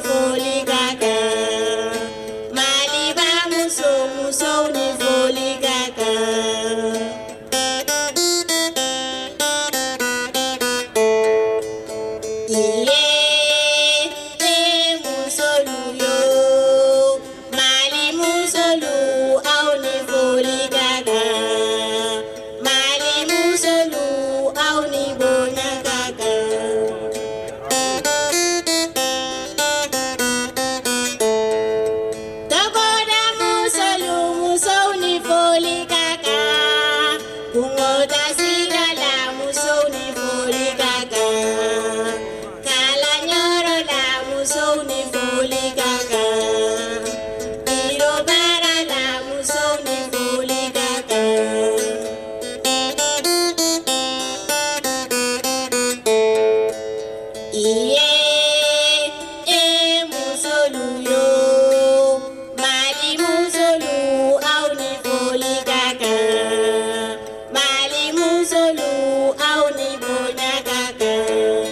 foli ka kan. Maliba muso, musow ni foli ka kan. Iye, e musolu yo, Mali musolu, aw ni foli ka kan. Mali musolu, aw ni bonya ka kan. Togoda musolu, musow ni foli ka kan. Kungoda sira la, musow ni foli ka kan. Kalanyɔrɔ la, musow ni foli ka kan. Biro baara la, musow ni foli ka kan. Iye, e musolu yo, Mali musolu, aw ni foli ka kan. Mali musolu, aw ni bonya ka kan.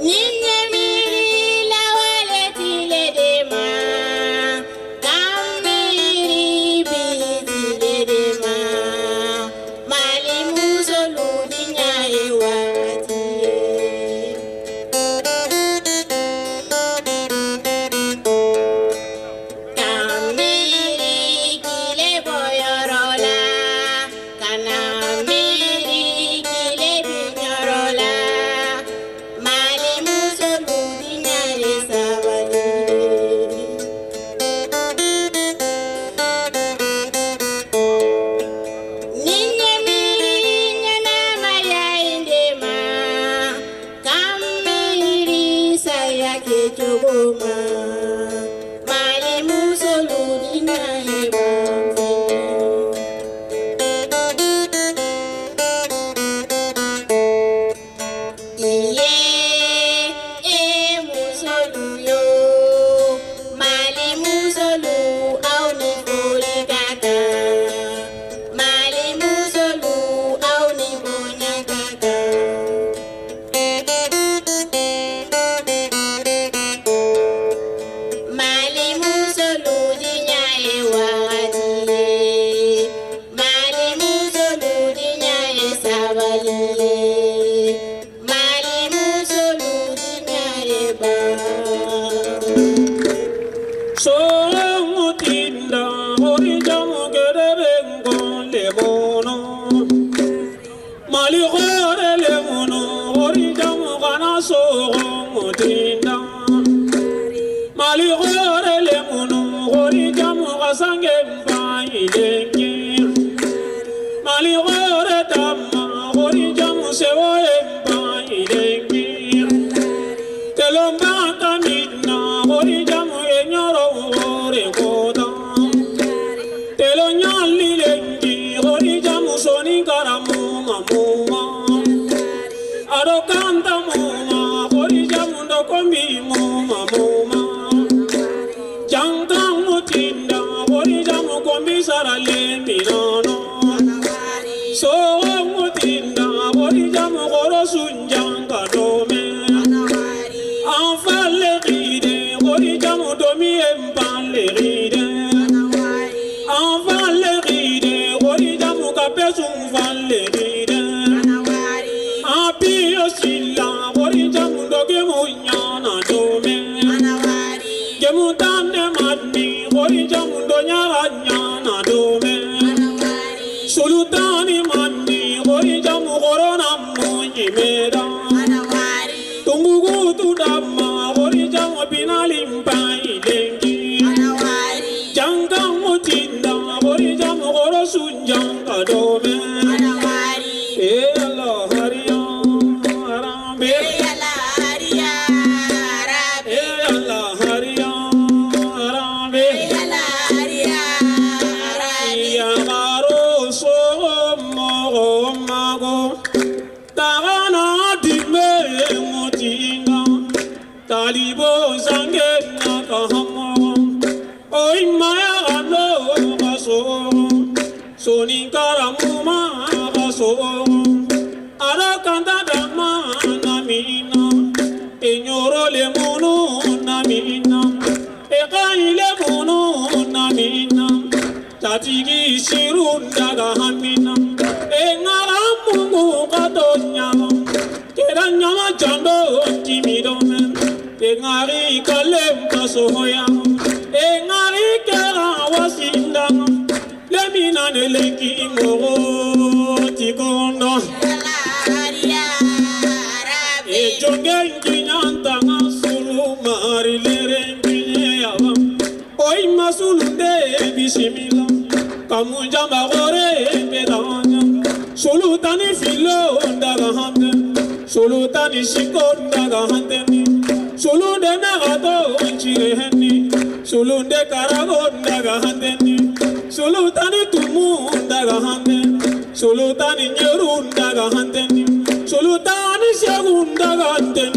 Ni ye miiri lawale tile de ma, k'an miiri bi tile de ma. Mali musolu diɲɛ ye wagati ye. K'an miiri tile bɔyɔrɔ la, ka na miiri tile binyɔrɔ la. Mali musolu diɲɛ ye sabali ye. Ni ye miiri ɲɛnamaya in de ma, k'an miiri saya kɛcogo ma. Mali musolu diɲɛ ye banfɛn ye. Iye, e musolu yo, Mali musolu, aw ni foli ka kan. Mali musolu, aw ni bonya ka kan. Mali musolu diɲɛ ye wagati ye. Mali musolu diɲɛ ye sabali ye. Mali musolu diɲɛ ye ban. Somutinda horijamu gerebe ngonle bono Mali gore le mono horijamu kana somutinda Mali gore le mono horijamu kasange mbailenge Mali gore tama horijamu sewo mbailenge Telomba kamina horijamu enyoro ore kota Telo nyali lengi horijamu soni karamu mamuma Aro kanta muma horijamu ndokombi muma muma Jangang mutinda horijamu kombi sarale minono So mutinda horijamu koro sunjanga dome Enfant le ride horijamu domi empan le ride Enfant le ride horijamu kapesu fan le ride Apiyo sila horijamu doge munyana dome Gemu tande madni horijamu donyara nyana dome Sultani madni horijamu korona munyi meda Tumbugu dama horijamu binali mpai lengi Jangang mutinda horijamu koro sunjanga dome Eh Allah hariya harambe Eh Allah hariya harambe Ya maro so mo mago Tagana dime mutinda Talibo zange nakahamo Oi maya no kaso Soni karamuma kaso Kara kanda dama na mina Enyoro le munu na mina Eka ile munu na mina Tatigi shirunda ga hamina Engara mungu kato nyama Kera nyama jando timidome Engari kalem kasoya Engari kera wasinda Lemina neleki moro tikondo Ejonge nkinyanta sulu mari lere nkinye Oi masulunde bisimila Kamunja magore pedanya Sulutani filo ndaga hande Sulutani shiko ndaga hande Sulunde nagato nchireheni Sulunde karago ndaga hande Sulutani tumu ndaga hande Sulutani nyeru ndaga hande Sulutani segu ndaga hande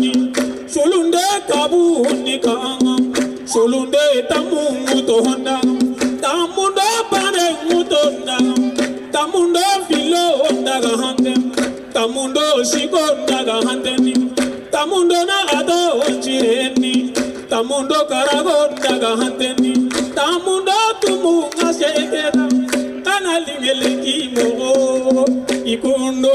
Sulunde kabu nikanga Sulunde tamu mutohonda Tamundo pane mutonda Tamundo filo ndaga hande Tamundo shiko ndaga hande Tamundo nagato chireni Tamundo karago ndaga hande Tamundo tumu ngaseketa Kana lingeleki mogo ikundo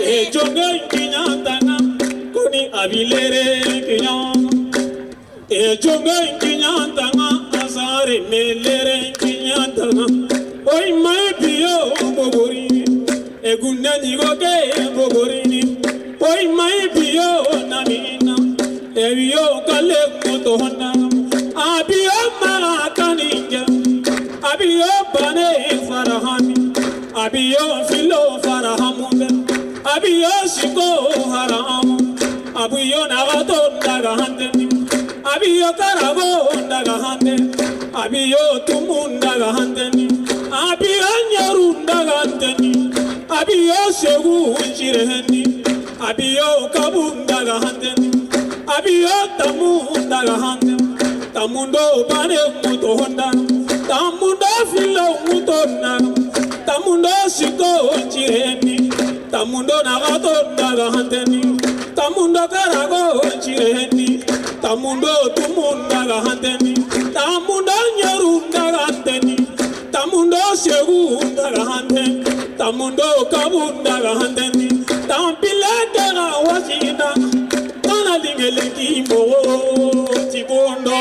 Ejonge kinyantana koni abilere kinyana Ejonge kinyantana azare melere kinyantana Oi mai biyo bogorini Egunne nigoke bogorini Oi mai biyo namina Ebiyo kale motohona Abiyo marakaninja Abiyo bane farahami Abiyo filo farahamude Abiyo shiko haramu Abiyo nagato ndagahande Abiyo karago ndagahande Abiyo tumu ndagahande Abiyo nyaru ndagahande Abiyo segu njireheni Abiyo kabu ndagahande Abiyo tamu ndagahande Tamundo pane mutohonda Tamundo filo mutona Tamundo shiko njireheni Tamundo nagato ndagahanteni Tamundo karago njireheni Tamundo tumu ndagahanteni Tamundo nyaru ndagahanteni Tamundo segu ndagahante Tamundo kabu ndagahanteni Tampile dega wasina Kana lingeleki mo tikondo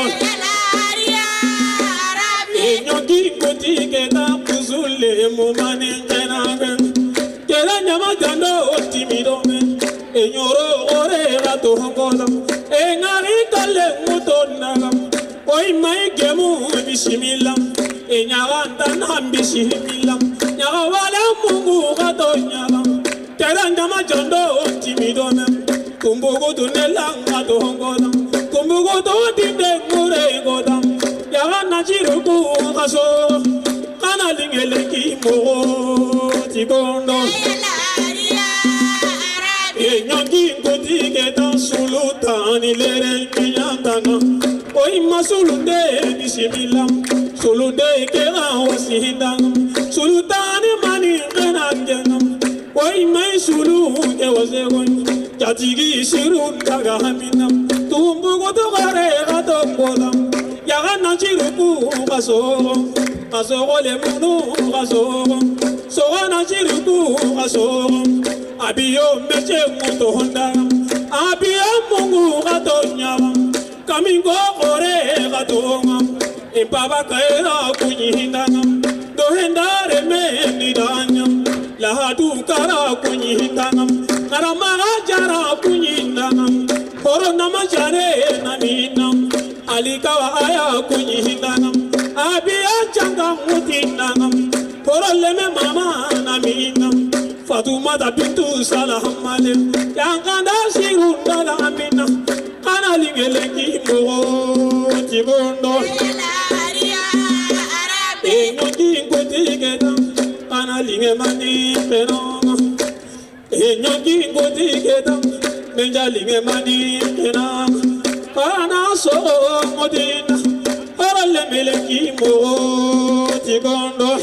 Enyoki kotiketa kuzule mumane njenagen Kera nyama jando timidome Enyoro ore gato hongola Engari kale mutonaga Oi mai gemu bishimila Enyaganta nambisimila Nyaga wala mungu gato nyaga Kera nyama jando timidome Kumbugo tunela gato hongola Kumbugo to tinde ngure goda Yaga nachiruku kaso Kana lingeleki mo tikondo Enyangi kotiketa sulutani lere kinyantana Oi masulunde bisimila Sulunde kera wasinda Sulutani mani kenangena Oi mai sulu ke wasegon Jatigi shirunda gahamina Tumbugo togare gatongola Yaga nachiruku kaso Kaso le munu kaso Soga nachiruku kaso Abiyo meche mutohonda Abiyo mungu gatonyawa Kamingo kore gatonga Impaba kaera kunyihinda Dohenda reme nidanya Lahadu kara kunyihinda Karamaga jara kunyihinda Horo namajare namina Alikawa aya kunyihinda Abiyo changa mutinda Horo leme mama namina Fatumata bintu Salahamale Yankanda shirunda la amina Kana lingeleki mo tibondo Enyoki kotiketa Kana lingemani penonga Enyoki kotiketa Menja lingemani penonga Kana so modina Orale meleki mo tibondo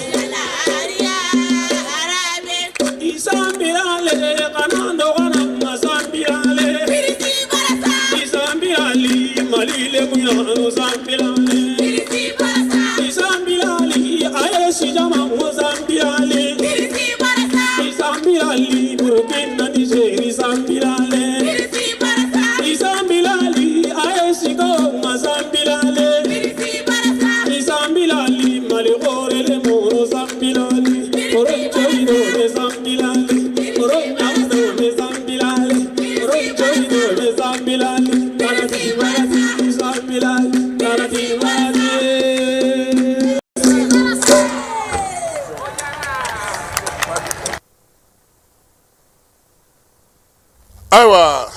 Ayiwa,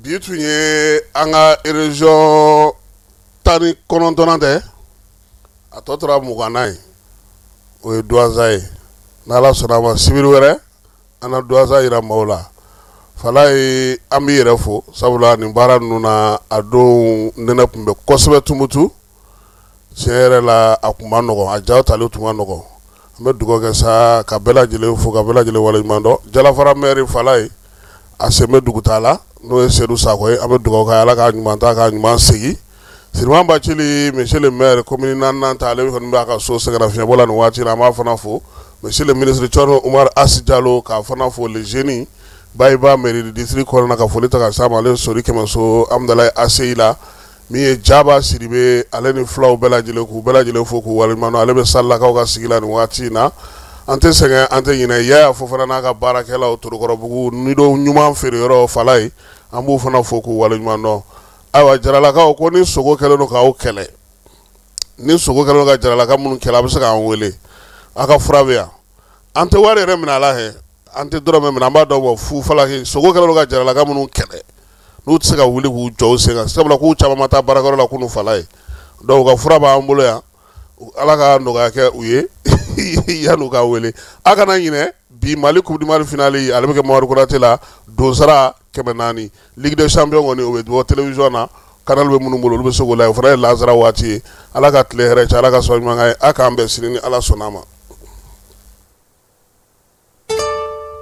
bi tun ye an ka région 19nan tɛ, a tɔ tora 20nan ye, o ye Duwanza ye. N'Ala sɔnna a ma, sibiri wɛrɛ an na Duwanza jira maaw la. Falaye, an b'i yɛrɛ fo, sabula nin baara ninnu na, a don nɛnɛ tun bɛ kosɛbɛ Tumutu. Tiɲɛ yɛrɛ la, a tun man nɔgɔn, a ja tali tun man nɔgɔn. An bɛ dugawu kɛ sa ka bɛɛ lajɛlen fo, ka bɛɛ lajɛlen waleɲuman dɔn. Jalafara maire Falaye, a sen bɛ dugutaa la, n'o ye Sedu Sakɔ ye. An bɛ dugawu kɛ, Ala k'a ɲuman taa, k'a ɲuman segin. Siriman Bacili, monsieur le maire commune naaninan ta, ale kɔni b'a ka so sɛgɛnnafiɲɛbɔ la nin waati in na, an b'a fana fo. Monsieur le ministre Thierno Oumar As Jalo, k'a fana fo, le génie Bayiba, mairie du district kɔnɔna, ka foli ta ka s'a ma, ale Sori Kɛmɛso Amudalayi ACI la. Min ye Jaba Sidibe, ale ni fulaw bɛɛ lajɛlen, k'u bɛɛ lajɛlen fo k'u waleɲuman dɔn. Ale bɛ Salilakaw ka sigi la nin waati in na. An tɛ sɛgɛn, an tɛ ɲinɛ Yaya Fofana n'a ka baarakɛlaw, Torokɔrɔbugu nido ɲuman feereyɔrɔ Falaye, an b'u fana fo k'u waleɲuman dɔn. Ayiwa, Jaralakaw, ko ni sogo kɛlen don k'aw kɛlɛ, ni sogo kɛlen don ka Jaralaka minnu kɛlɛ, a bɛ se k'an wele, a ka fura bɛ yan. An tɛ wari yɛrɛ minɛ a la hɛ, an tɛ dɔrɔmɛ minɛ, an b'a dɔn bɔ fu. Falaki, sogo kɛlen don ka Jaralaka minnu kɛlɛ, n'u tɛ se ka wuli k'u jɔ u sen kan, sabula k'u caman ma taa baarakɛyɔrɔ la kunun Falaye, donc u ka fura b'an bolo yan. Ala ka nɔgɔya kɛ u ye yan'u ka wele. A kana ɲinɛ, bi Mali Coupe du Mali finale, ale bɛ kɛ Mamadu Konate la, donsara 400. Ligue des champions kɔni, o bɛ bɔ télévision na, canal bɛ minnu bolo, olu bɛ se k'o lajɛ. O fana ye lansara waati ye. Ala ka tile hɛrɛ cɛ, Ala ka sɔn ɲuman k'an ye. A k'an bɛn sini ni Ala sɔnna a ma.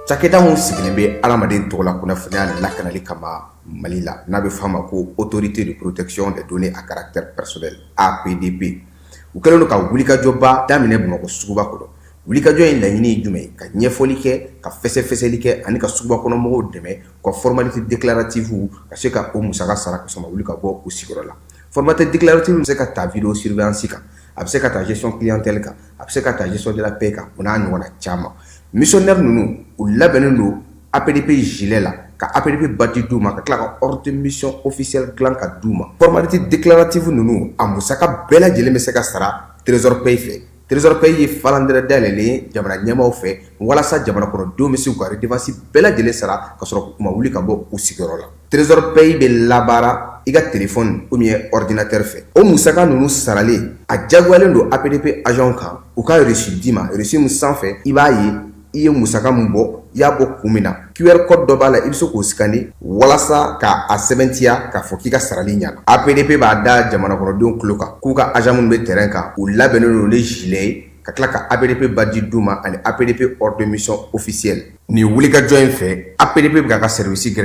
Cakɛda min sigilen bɛ adamaden tɔgɔla kunnafoniya lakanali kama Mali la, n'a bɛ f'a ma ko Autorité de protection des données à caractère personnel, APDP, u kɛlen don ka wulikajɔba daminɛ Bamakɔ suguba kɔnɔ. Wulikajɔ in laɲini ye jumɛn ye? Ka ɲɛfɔli kɛ, ka fɛsɛfɛsɛli kɛ ani ka suguba kɔnɔ mɔgɔw dɛmɛ u ka formalité déclarative ka se ka o musaka sara ka sɔrɔ ma wuli ka bɔ u sigiyɔrɔ la. Formalité déclarative bɛ se ka ta vidéo surveillance kan, a bɛ se ka ta gestion clientèle kan, a bɛ se ka ta gestion de la paie kan, o n'a ɲɔgɔnna caman. Missionnaire ninnu, u labɛnnen don APDP gilet la, ka APDP badge d'u ma, ka tila ka ordre de mission officielle dilan ka d'u ma. Formalité déclarative ninnu, a musaka bɛɛ lajɛlen bɛ se ka sara Trésor Pay fɛ. Trésor Pay ye falandɛrɛ dayɛlɛlen ye jamana ɲɛmaaw fɛ walasa jamana kɔnɔdenw bɛ se k'u ka redevance bɛɛ lajɛlen sara ka sɔrɔ u ma wuli ka bɔ u sigiyɔrɔ la. Trésor Pay bɛ labaara i ka téléphone ou bien ordinateur fɛ. O musaka ninnu saralen, a jagoyalen don APDP agent kan u ka reçu d'i ma, reçu min sanfɛ i b'a ye i ye musaka min bɔ, i y'a bɔ kun min na. QR code dɔ b'a la, i bɛ se k'o scanner walasa k'a sɛbɛntiya k'a fɔ k'i ka sarali ɲɛna. APDP b'a da jamana kɔnɔdenw tulo kan k'u ka agent minnu bɛ terrain kan, u labɛnnen don ni gilet ye, ka tila ka APDP badge d'u ma ani APDP ordre de mission officielle. Nin wulikajɔ in fɛ, APDP bɛ k'a ka service gɛrɛ.